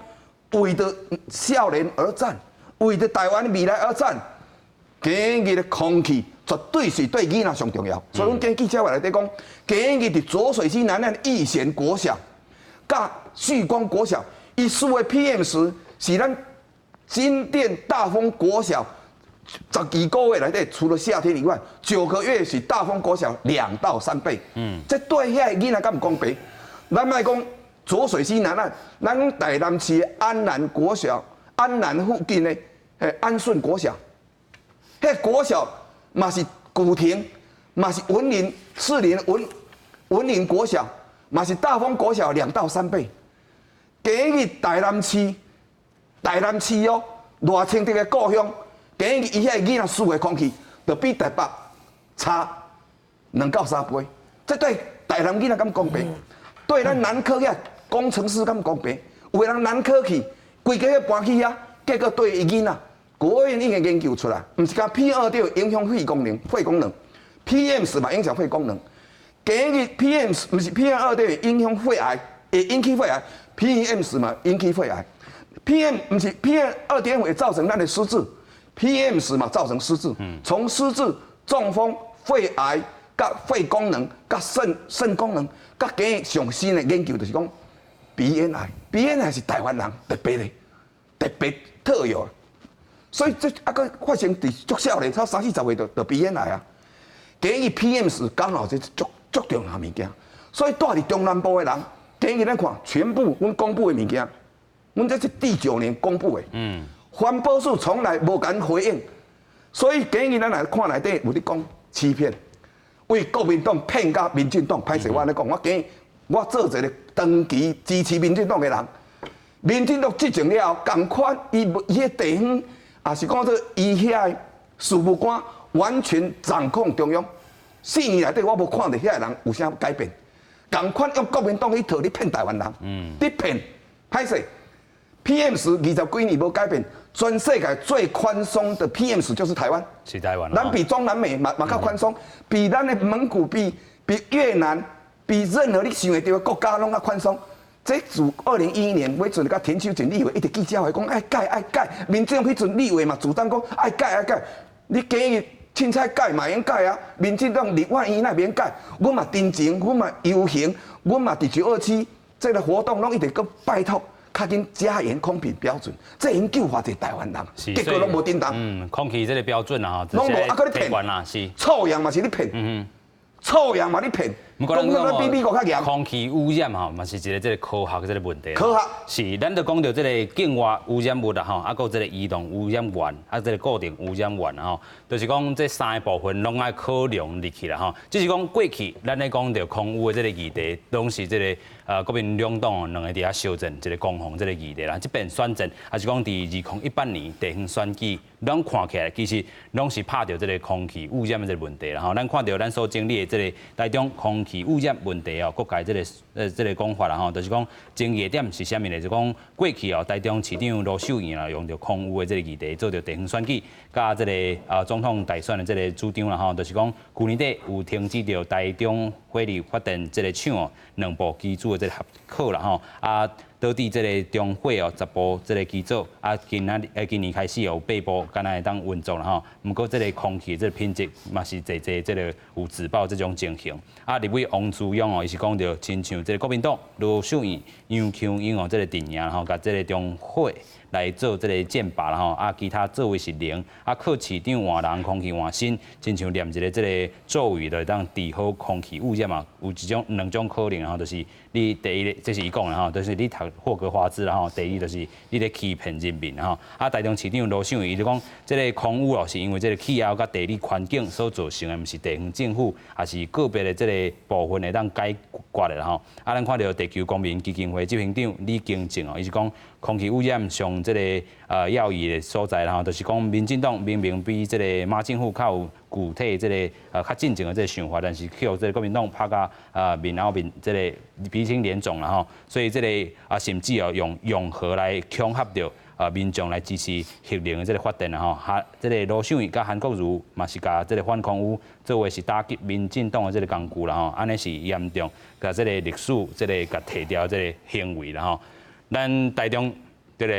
為著少年而戰，為著台灣的未來而戰，今日的空氣絕對是對囡仔上重要。所以阮今記者會內底講，今日佇濁水溪南岸逸賢國小、佮旭光國小，伊輸的 PM10是咱新店大豐國小12個月內底，除了夏天以外，9個月是大豐國小2到3倍。這對遐个囡仔敢毋公平？咱莫講濁水溪南岸，咱講台南市安南國小、安南附近的安順國小，彼國小嘛是古亭，嘛是雲林士林雲林國小，嘛是大豐國小2到3倍。今日台南市，台南市哦，賴清德的故鄉，今日伊遐个囡仔吸的空氣，就比台北差2到3倍。這對台南囡仔敢公平？對咱南科遐工程師敢公平？有的人南科去，規家搬去遐，結果對伊囡仔，國衛院已經研究出來，毋是講 PM 2.5影響肺功能，肺功能，PM10嘛影響肺功能。今日 PM 毋是 PM 2.5影響肺癌，會引起肺癌，PM10嘛引起肺癌。PM 毋是 PM 2.5會造成咱的失智，PM10嘛造成失智。從失智、中風、肺癌、佮肺功能、佮腎功能，佮今日上新的研究就是講鼻咽癌，鼻咽癌是台灣人特別的、特別特有，所以這啊閣發生佇足少年，才三四十歲就得鼻咽癌啊。今日 PM10剛好這足足重要物件，所以蹛佇中南部的人，今日咱看全部阮公布的物件。阮這是第九年公布的，環保署從來無敢回應，所以今日咱來看內底有咧講欺騙，為國民黨騙佮民進黨，歹勢我按呢講，我今日我做一個長期支持民進黨的人，民進黨執政了後，仝款伊伊個地方，也是講做伊遐的事務官完全掌控中央，4年內底我無看著遐个人有啥改變，仝款用國民黨彼套咧騙台灣人，咧騙，歹勢。PM10 20幾年無改變，全世界最寬鬆的 PM 十就是台灣。是台灣。咱比中南美嘛嘛較寬鬆，比咱的蒙古、比越南、比任何你想會著的國家攏較寬鬆。這自2011年，彼陣佮田秋靜立委一直記者會講愛改愛改，民進黨彼陣立委嘛主張講愛改愛改。你今日凊彩改嘛會用改啊，民進黨立法院那免改，阮嘛陳情，阮嘛遊行，阮嘛佇927這個活動攏一直閣拜託。較緊加嚴空品標準，這已經救活一個台灣人，結果攏無振動。空氣這個標準啊，攏無啊，閣咧騙啦，是。臭氧嘛是咧騙，臭氧嘛咧騙。講咱比美國較嚴。空氣污染吼，嘛是一個這個科學這個問題。科學是，咱就講著這個境外污染物啦吼，啊，閣這個移動污染源，啊，這個固定污染源吼，就是講這三個部分攏愛考量入去啦吼。只是講過去，咱咧講著空污的這個議題，攏是這個國民兩黨兩个佇遐相爭，這個攻防這個議題啦。這遍選戰，抑是講佇2018年地方選舉，攏看起來其實攏是拍著這個空氣污染的這個問題啦吼。咱看著咱所整理的這個台中空氣污染問題哦，各界這個講法啦吼，就是講爭議點是啥物呢？就講過去哦，台中市長盧秀燕啊，用著空污的這個議題做著地方選舉，佮這個總統大選的這個主張啦吼，就是講去年底有停止著台中火力發電這個廠哦，兩部機組的這個合考啦吼，啊導致這個中火哦，10部這個機組啊，今仔今年開始有八部敢若會當運作啦吼，毋過這個空氣這個品質嘛是濟濟這個有自爆這種情形。啊，立委王姿勇哦，伊是講著親像這個國民黨盧秀燕、楊瓊英哦，這個陣營吼，共這個中火來做這個箭靶啦吼，啊，其他作為是零，啊，靠市長換人，空氣換新，親像念一個這個咒語就會當治好空氣污染嘛，有一種兩種可能吼，就是你第一，這是伊講的吼，就是你讀霍格華茲啦吼，第二就是你咧欺騙人民吼。啊，台中市長盧秀燕伊就講，這個空污哦，是因為這個氣候佮地理環境所造成的，毋是地方政府，抑是個別的這個部分會當解決的啦吼。啊，咱看著地球公民基金會執行長李經正哦，伊是講空氣污染上這個要義的所在啦吼，就是講民進黨明明比這個馬政府較有具體這個較進前的這個想法，但是去予這個國民黨拍甲面後面這個鼻青臉腫啦吼，所以這個啊甚至哦用融合來恐嚇著。民眾來支持核能的這个發電啦吼。哈，這个盧秀燕佮韓國瑜嘛是共這个反空污作為是打擊民進黨的這个工具啦吼。按呢是嚴重共這个歷史這个共提掉這个行為啦吼。咱台中這个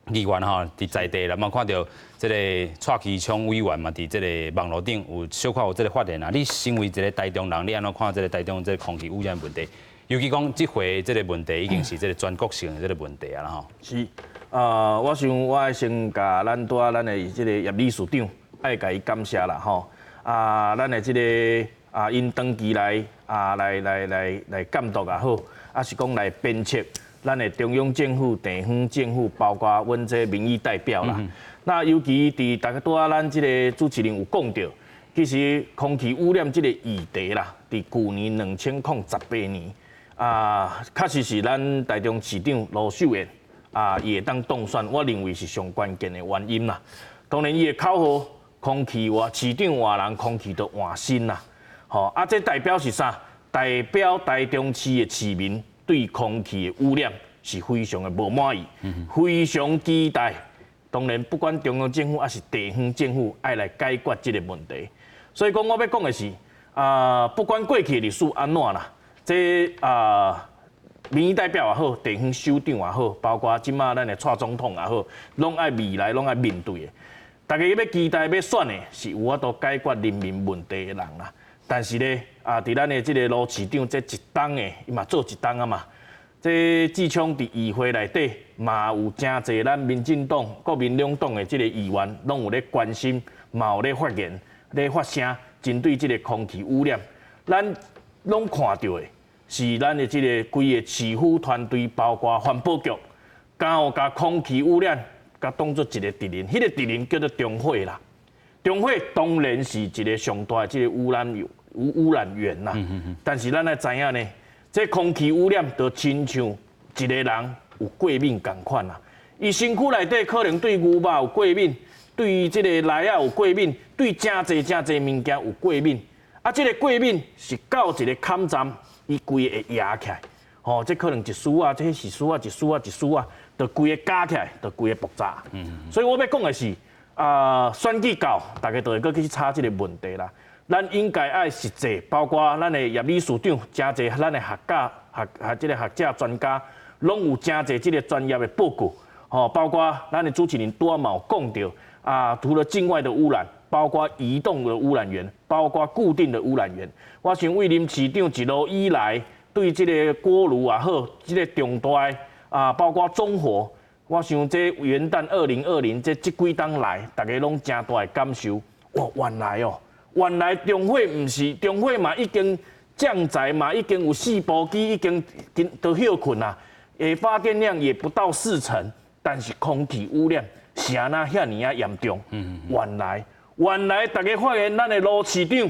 議員吼，佇在地啦，嘛看著這个蔡其昌委員嘛，佇這个網路頂有小可有這个發言啊。你身為一个台中人，你按怎看這个台中這个空氣污染問題？尤其講這回這个問題已經是這个全國性的這个問題啊啦吼。是，我想我愛先共咱拄仔咱的這个葉理事長愛共伊感謝啦吼。啊，咱的這个啊，𪜶長期來啊來來來來監督也好，抑是講來鞭策咱的中央政府、地方政府，包括阮這民意代表啦。那尤其佇逐家拄仔咱這个主持人有講著，其實空氣污染這个議題啦，佇舊年2018年啊，確實是咱台中市長盧秀燕啊，伊會當當選，我認為是上關鍵的原因啦。當然，伊的口號空氣換市長換人，空氣就換新啦。吼啊，這代表是啥？代表台中市的市民對空氣的污染是非常的無滿意，非常期待。當然，不管中央政府抑是地方政府，愛來解決這个問題。所以講，我欲講的是，啊，不管過去的歷史按怎啦，這啊民意代表也好，地方首長也好，包括這馬咱的蔡總統也好，攏愛未來攏愛面對的。大家欲期待欲選的是有法度解決人民問題的人啦。但是咧，啊，佇咱的這个盧市長這一冬的，伊嘛做一冬啊嘛。這志聰佇議會內底嘛有誠濟咱民進黨、國民兩黨的這个議員，攏有咧關心，嘛有咧發言、咧發聲，針對這个空氣污染，咱攏看著的是咱的這个規个市府團隊，包括環保局，敢有共空氣污染，共當做一个敵人，彼个敵人叫做中火啦。中火當然是一个上大的這个污染源啦。但是咱愛知影呢，這空氣污染就親像一个人有過敏仝款啦。伊身軀內底可能對牛肉有過敏，對這個梨仔有過敏，對誠濟誠濟物件有過敏。啊，這个過敏是到一个坎站，伊規个會壓起來。吼，這可能一絲仔，這是絲仔，一絲仔，一絲仔，就規个加起來，就規个爆炸。所以我欲講的是，啊，選舉到，大家就會閣去吵這个問題啦。咱應該愛實際，包括咱的葉理事長，誠濟咱的學家、學學這个學者專家，攏有誠濟這个專業的報告。吼，包括咱的主持人拄仔嘛有講著，啊，除了境外的污染，包括移動的污染源，包括固定的污染源。我想為林市長一路以來對這个鍋爐也好，這个重大啊，包括中火，我想這元旦2020這這幾冬來，大家攏誠大的感受。哇，原來哦，原來中火毋是中火嘛，已經降載嘛，已經有四部機已經都歇睏啦，發電量也不到四成，但是空氣污染是按怎遐爾仔嚴重？原來原來大家發現咱的盧市長，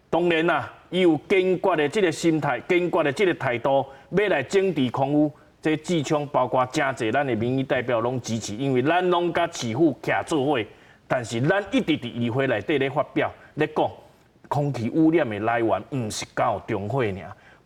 當然啦，伊有堅決的這个心態、堅決的這个態度，欲來整治空污。這志聰包括誠濟咱的民意代表攏支持，因為咱攏佮市府徛做伙。但是咱一直佇議會內底咧發表咧講，空氣污染的來源毋是靠中火爾，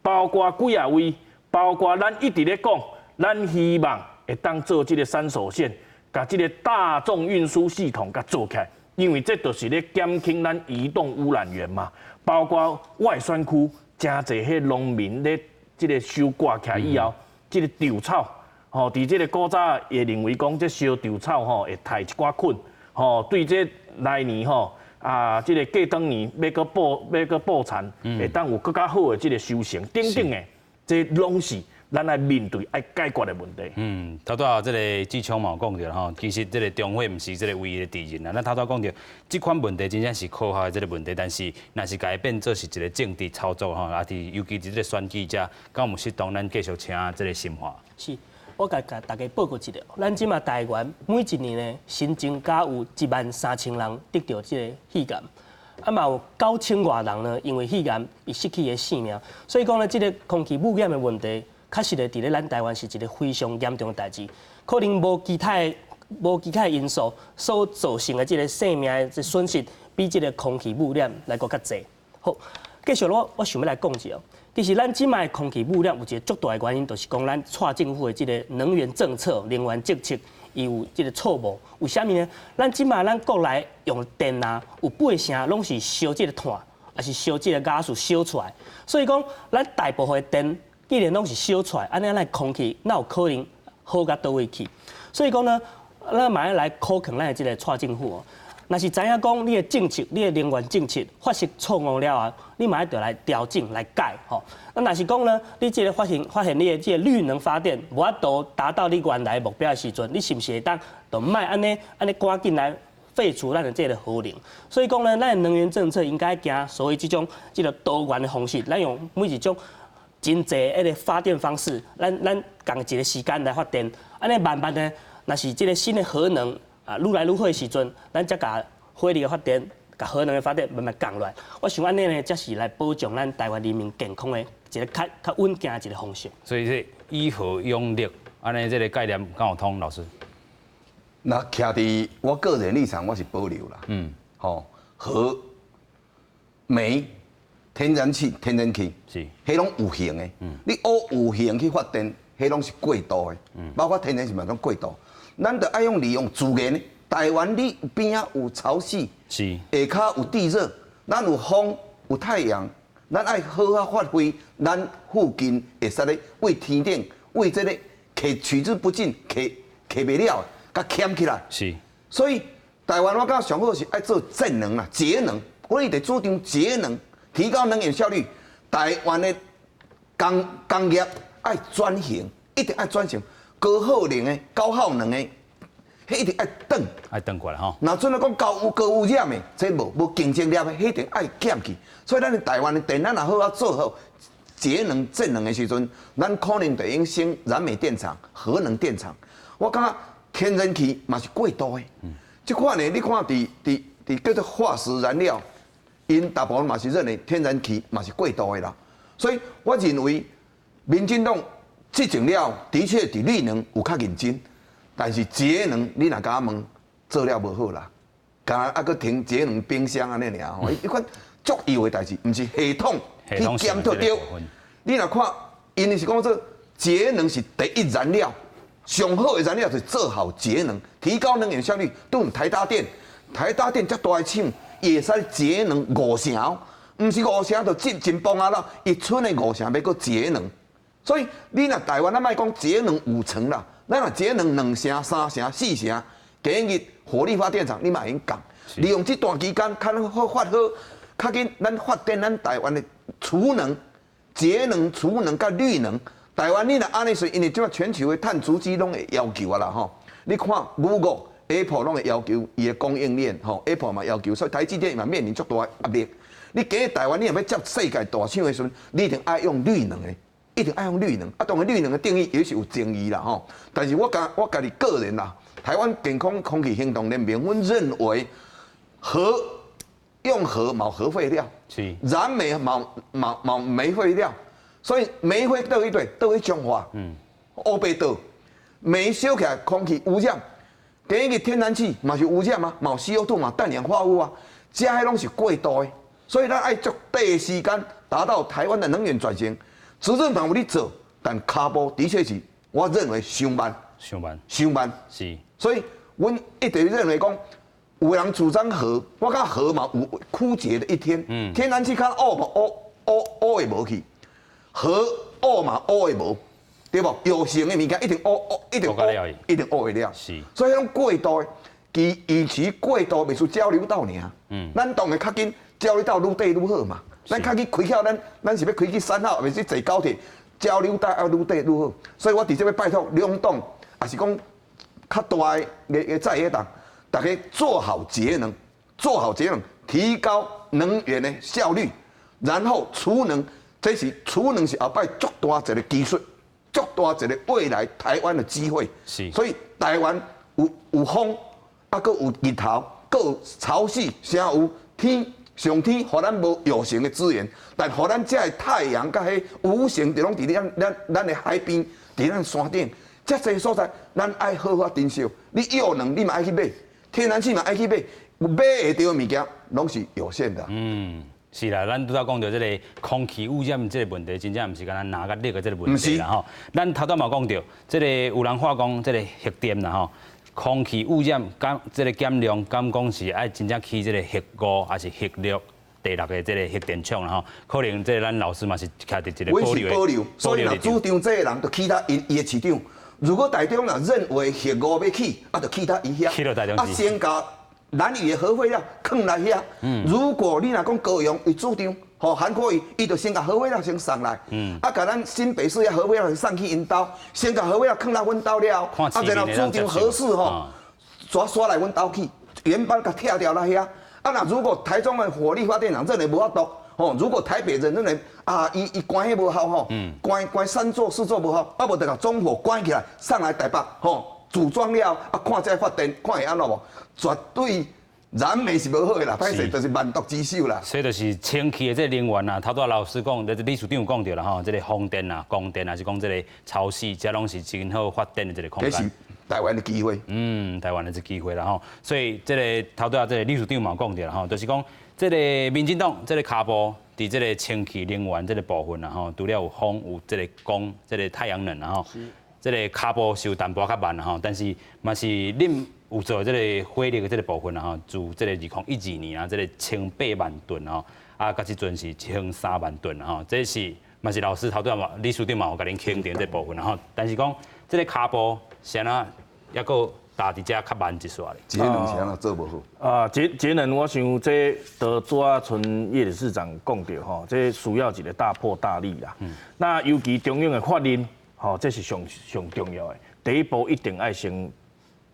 包括幾仔位，包括咱一直咧講，咱希望會當做這个山手線，共這个大眾運輸系統共做起來，因為這就是咧減輕咱移動污染源嘛。包括外選區，誠濟彼農民咧這个收割起來以後，這个稻草，吼，佇這个古早會認為講，這燒稻草吼會刣一寡菌，吼，對這來年吼啊，這个過當年欲閣播欲閣播田，會當有閣較好的這个收成等等的，這攏是咱愛面對愛解決的問題。嗯，頭拄仔這个志聰嘛有講著吼，其實這个中火毋是這个唯一的敵人啦。咱頭拄仔講著，這款問題真正是科學的這个問題，但是若是共伊變做是一个政治操作吼，啊，佇尤其佇這个選舉遮，敢有適當？咱繼續請這个深化。是，我共大家報告一下，咱這馬台灣每一年呢，新增加有1萬3千人得著這个肺癌，啊嘛有9千外人呢，因為肺癌而失去的性命。所以講呢，這个空氣污染的問題，確實咧，佇咧咱台灣是一个非常嚴重的代誌，可能無其他的因素所造成的這个生命的損失，比這个空氣污染來閣較濟。好，繼續我想欲來講一下，其實咱這馬的空氣污染有一个足大的原因，就是講咱蔡政府的這个能源政策、能源政策，伊有這个錯誤。為啥物呢？咱這馬咱國內用電啊，有八成攏是燒這个炭，抑是燒這个瓦斯燒出來。所以講，咱大部分的電既然攏是燒出來，按呢咱的空氣哪有可能好甲佗位去？所以講呢，咱嘛愛來考勸咱的這个蔡政府哦。若是知影講你的政策，你的能源政策發生錯誤了後，你嘛愛著來調整來改吼。啊，若是講呢，你這个發現你的這个綠能發電無法度達到你原來目標的時陣，你是毋是會當就莫按呢按呢趕緊來廢除咱的這个核能？所以講呢，咱的能源政策應該行所謂這種這个多元的方式，咱用每一種真濟彼个發電方式，咱仝一个時間來發電，按呢慢慢呢，若是這个新的核能啊，愈來愈好的時陣，咱才共火力的發電、共核能的發電慢慢降落來。我想按呢呢，才是來保障咱台灣人民健康的一个較較穩健的一个方式。所以這以核養綠，按呢這个概念敢有通，老師？那徛佇我個人立場，我是保留啦。吼，核、煤、天然氣、天然氣，彼攏有形的。你烏有形去發電，彼攏是過度的。包括天然氣嘛，攏過度。咱著愛用利用自然。台灣你邊仔有潮汐，下跤有地熱，咱有風有太陽，咱愛好好發揮，咱附近會使咧為天頂為這个摕取之不盡，摕摕袂了，共撿起來。所以台灣我感覺上好是愛做節能啦，節能。我一直主張節能，提高能源效率。台灣的工業愛轉型，一定愛轉型，高耗能的、高耗能的，彼一定愛轉。愛轉過來吼。若準咧講高污染的，這無競爭力的，彼一定愛減去。所以咱的台灣的電，咱若好好做好節能節能的時陣，咱可能就用省燃煤電廠、核能電廠。我感覺天然氣嘛是過度的。這款呢，你看佇叫做化石燃料，𪜶大部分嘛是認為天然氣嘛是過度的啦。所以我認為民進黨執政了，的確佇綠能有較認真，但是節能你若共我問，做了無好啦，敢若猶閣停節能冰箱按呢爾吼，彼款足幼的代誌，毋是系統去檢討著。你若看，𪜶是講做節能是第一燃料，上好的燃料就是做好節能，提高能源效率。對台達電，台達電遮大的廠，伊會使節能五成，毋是五成就真真棒啊啦！伊賰的五成欲閣節能，所以你若台灣咱莫講節能五成啦，咱若節能兩成、三成、四成，今日火力發電廠你嘛會用降，利用這段期間較好發好，較緊咱發電咱台灣的儲能、節能、儲能佮綠能。台灣你若按呢說，因為這馬全球的碳足跡攏會要求啊啦吼。你看 Google、Apple 攏會要求伊的供應鏈吼，Apple 嘛要求，所以台積電嘛面臨足大的壓力。你今日台灣，你若欲接世界大廠的時陣，你一定愛用綠能的，一定愛用綠能。啊，當然綠能的定義也是有爭議啦吼。但是我家己個人啦，台灣健康空氣行動聯盟，阮認為核用核嘛核廢料，燃煤嘛嘛嘛煤廢料，所以煤灰倒去佗？倒去彰化，烏白倒，煤燒起來空氣污染，今日天然氣嘛是污染啊，嘛有 CO2 嘛氮氧化物啊，這彼攏是過度的，所以咱愛足短時間達到台灣的能源轉型。執政黨有咧做，但跤步的確是我認為傷慢，傷慢，傷慢。所以阮一直認為講，有人主張核，我感覺核嘛有枯竭的一天。天然氣較烏嘛烏烏烏會無去，核烏嘛烏會無，對無？有形的物件一定烏烏一定烏，一定烏會了。所以彼種過度的，其與其過度袂輸交流道爾。咱當然較緊交流道愈短愈好嘛。咱較緊開竅，咱是欲開去三號，抑是坐高鐵，交流道愛愈短愈好。所以我佇這欲拜託兩黨，抑是講較大的的在野黨，大家做好節能，做好節能，提高能源的效率，然後儲能，這是儲能是後擺足大一个技術，足大一个未來台灣的機會。所以台灣有風，啊，閣有日頭，閣有潮汐，啥有天。上天予咱無有形的資源，但予咱這个太陽佮彼無形就攏佇咱的海邊，佇咱山頂，遮濟所在，咱愛好好珍惜。你用能，你嘛愛去買，天然氣嘛愛去買，買會著的物件攏是有限的。是啦，咱拄才講著這个空氣污染這个問題，真正毋是干焦藍佮綠的這个問題啦吼。咱頭拄嘛講著，這个有人話講這个核電啦吼。空氣污染減這個減量，敢講是愛真正起這個核五，抑是核六、第六个這個核電廠啦吼，可能這個咱老師嘛是徛佇一個保留。保留，所以若主張這個人，就去到𪜶伊的市長。如果台中若認為核五欲起，啊，就去到伊遐。去到台中。啊，先共蘭嶼的核廢料囥來遐。如果你若講高雄，伊主張，吼韓國瑜，伊就先共核廢料先送來。啊，共咱新北市的核廢料先送去𪜶兜，先共核廢料囥來阮兜了後，啊，然後主張核四吼，煞煞來阮兜去，原班共拆掉來遐。啊，若如果台中的火力發電廠認為無法度，吼，如果台北人認為啊，伊伊關彼無效吼，關關三座四座無效，啊無就共中火關起來，送來台北吼，組裝了，啊看這發電，看會按怎無？絕對燃煤是無好的啦，歹勢就是萬毒之首啦。所以就是清氣的這個能源啊，頭拄仔老師講，理事長有講著啦吼，這個風電啊、光電啊，是講這個潮汐，這攏是真好發電的這個空間。台灣的機會，嗯，台灣的這機會啦吼，所以這個頭拄仔這個理事長嘛有講著啦吼，就是講這個民進黨這個跤步佇這個清氣能源這個部分啦吼，除了有風有這個光，這個太陽能啦吼，這個跤步是有淡薄仔較慢啦吼，但是嘛是恁有做這個火力的這個部分啦吼，自這個2012年啊，這個18萬噸吼，啊，到這陣是13萬噸吼，這是嘛是老師頭拄仔嘛理事長嘛有共恁肯定這部分啦吼，但是講這個跤步是按怎？抑閣踏佇遮較慢一撮咧。節能是按怎做無好？啊，節節能，我想這都拄仔賰葉理事長講著吼，這需要一個大破大立啦。那尤其中央的法令，吼，這是上上重要的。第一步一定愛先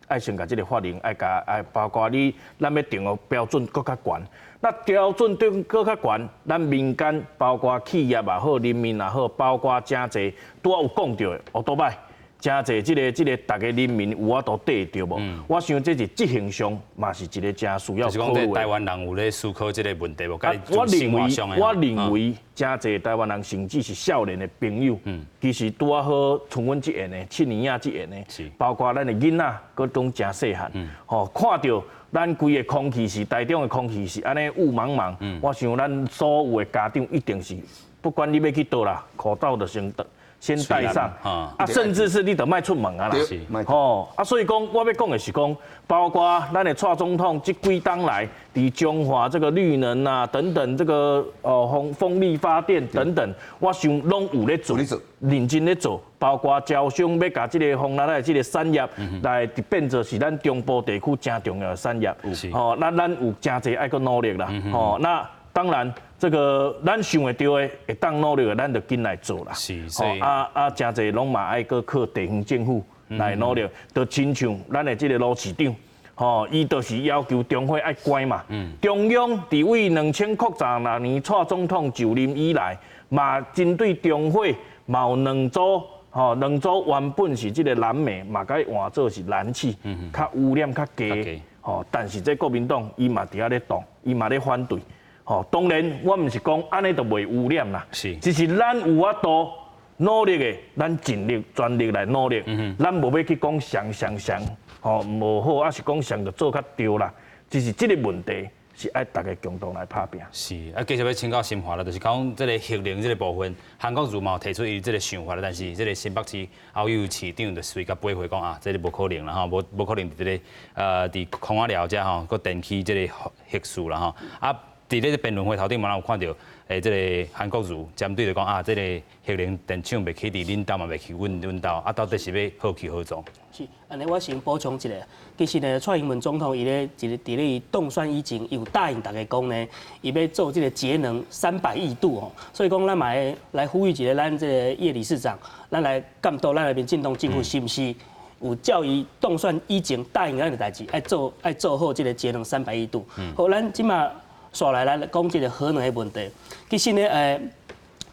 愛先共這個法令愛共愛，包括你咱欲定的標準閣較懸。那標準定閣較懸，咱民間包括企業也好，人民也好，包括誠濟拄仔有講著的，烏多擺。誠濟這個這個逐个人民有法度綴著無？我想這是執行上嘛是一個誠需要考慮的。台灣人有咧思考這個問題無？我認為，我認為誠濟台灣人甚至是少年的朋友，其實拄仔好像阮這緣的、七年仔這緣的，包括咱的囡仔，閣攏誠細漢，吼看著咱規个空氣是台中的空氣是按呢霧茫茫，我想咱所有的家長一定是，不管你欲去佗啦，口罩就先先戴上，啊，甚至是你就莫出門啊啦，吼，啊，所以講我欲講的是講，包括咱的蔡總統這幾冬來，佇彰化這個綠能啊等等，這個哦風風力發電等等，我想攏有咧做，認真咧做，包括招商欲共這個風力的這個產業來變做是咱中部地區誠重要的產業，吼，咱咱有誠濟愛閣努力啦，吼，那當然。這個咱想會著的，會當努力的，咱就緊來做啦。是，啊啊，誠濟攏嘛愛閣靠地方政府來努力，就親像咱的這個盧市長，吼，伊就是要求中火愛關嘛。中央佇位2016年蔡總統就任以來，嘛針對中火嘛有兩組，吼，兩組原本是這個燃煤，嘛共伊換做是燃氣，較污染較低，吼，但是這國民黨伊嘛佇遐咧擋，伊嘛咧反對。吼，當然我毋是講按呢就袂污染啦，是，只是咱有法度努力的，咱盡力全力來努力，咱無欲去講誰誰誰，吼無好，抑是講誰就做較著啦，只是這個問題是愛逐家共同來拍拚。是，啊，繼續欲請教新華啦，就是講這個核能這個部分，韓國瑜嘛有提出伊這個想法啦，但是這個新北市侯友宜市長就隨共駁回講啊，這個無可能啦吼，無無可能佇這個佇空仔寮遮吼，閣電起這個核四啦吼，啊。佇咧辯論會頭頂嘛，有看著，這個韓國瑜針對著講啊，這個核能電廠袂起佇恁兜嘛，袂起阮阮兜，啊，到底是欲何去何從？是，按呢我先補充一下，其實呢，蔡英文總統伊咧一個佇咧伊當選以前，伊有答應逐家講呢，伊欲做這個節能300億度哦，所以講咱嘛會來呼籲一下咱這個葉理事長，咱來監督咱的民進黨政府是毋是有照伊當選以前答應咱的代誌，愛做愛做好這個節能三百億度。好，咱這馬。煞來咱講這個核能的問題，其實呢，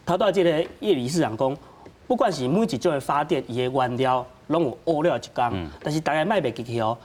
頭拄仔這個葉理事長講，不管是每一種的發電，伊的原料攏有烏了一工，但是逐家莫袂記去哦，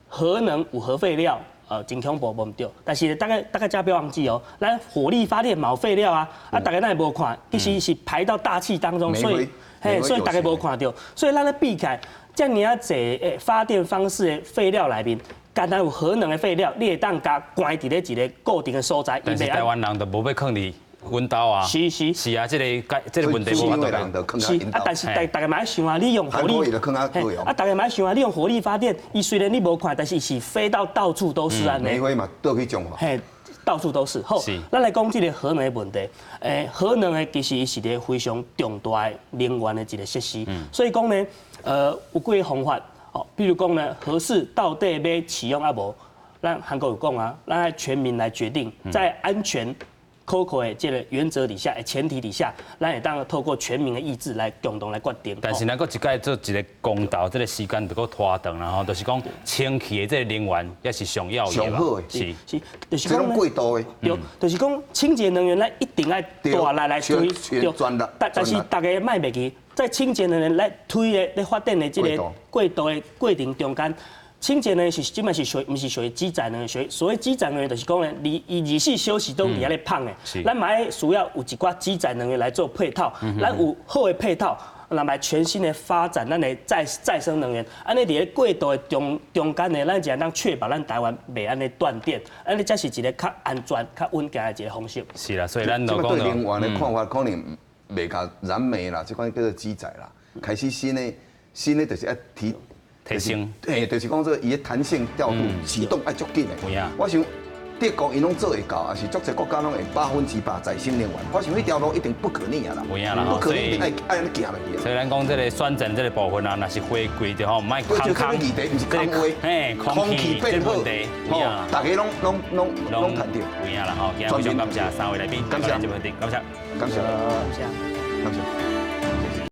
核能有核廢料，真恐怖，無毋對，但是逐家逐家才不要忘記哦，咱火力發電嘛有廢料啊，啊，逐家哪會無看，其實是排到大氣當中，所以，嘿，所以逐家無看著，所以咱咧比起來，遮爾仔濟的發電方式的廢料內面。干焦有核能的廢料，你會當共關佇咧一個固定的所在。但是台灣人就無欲囥佇阮兜啊。是是。是啊，這個問題無法度。是啊，但是大家嘛愛想啊，你用火力，啊，大家嘛愛想啊，你用火力發電，伊雖然你無看，但是是飛到到處都是按呢。煤灰嘛，倒去彰化。嘿，到處都是。好，咱來講這個核能的問題。核能的其實伊是一個非常重大的能源的一個設施。所以講呢，有幾個方法，哦，比如講呢，核四到底欲啟用抑無？咱韓國有講啊，咱愛全民來決定，在安全可靠的這個原則底下、前提底下，咱會當透過全民的意志來共同來決定。但是咱閣一擺做一個公投，這個時間就閣拖長啦吼，就是講清氣的這個能源也是上要的。上好的，是是，就是講過度的。對，就是講清潔能源，咱一定愛大力來推。對，但是大家莫袂記，在清潔能源來推的、咧發展的這個過渡的過程中間。清潔呢是這擺是屬於，毋是屬於基載能源，屬於所謂基載能源，就是講呢，24小時攏佇遐咧芳的。咱嘛愛需要有一寡基載能源來做配套，咱有好的配套，來來全新的發展咱的再生能源。按呢佇咧過渡的中間呢，咱才會當確保咱台灣袂按呢斷電，按呢才是一個較安全、較穩健的一個方式。是啦，所以咱對能源的看法可能袂共燃煤啦，這款叫做基載啦。開始新的就是愛提。提升，嘿，就是講這個伊的彈性調度啟動愛足緊的。我想德國𪜶攏做會到，抑是足濟國家攏會100%再生能源。我想彼條路一定不可逆啊啦，不可逆，一定愛愛按呢行落去。所以咱講這個選戰這個部分啊，若是回歸的吼，毋愛空空，議題毋是空話，嘿，空氣變好，吼，大家攏攏攏攏趁著。有影啦吼，今日非常感謝三位來賓，感謝，感謝，感謝，感謝，感謝。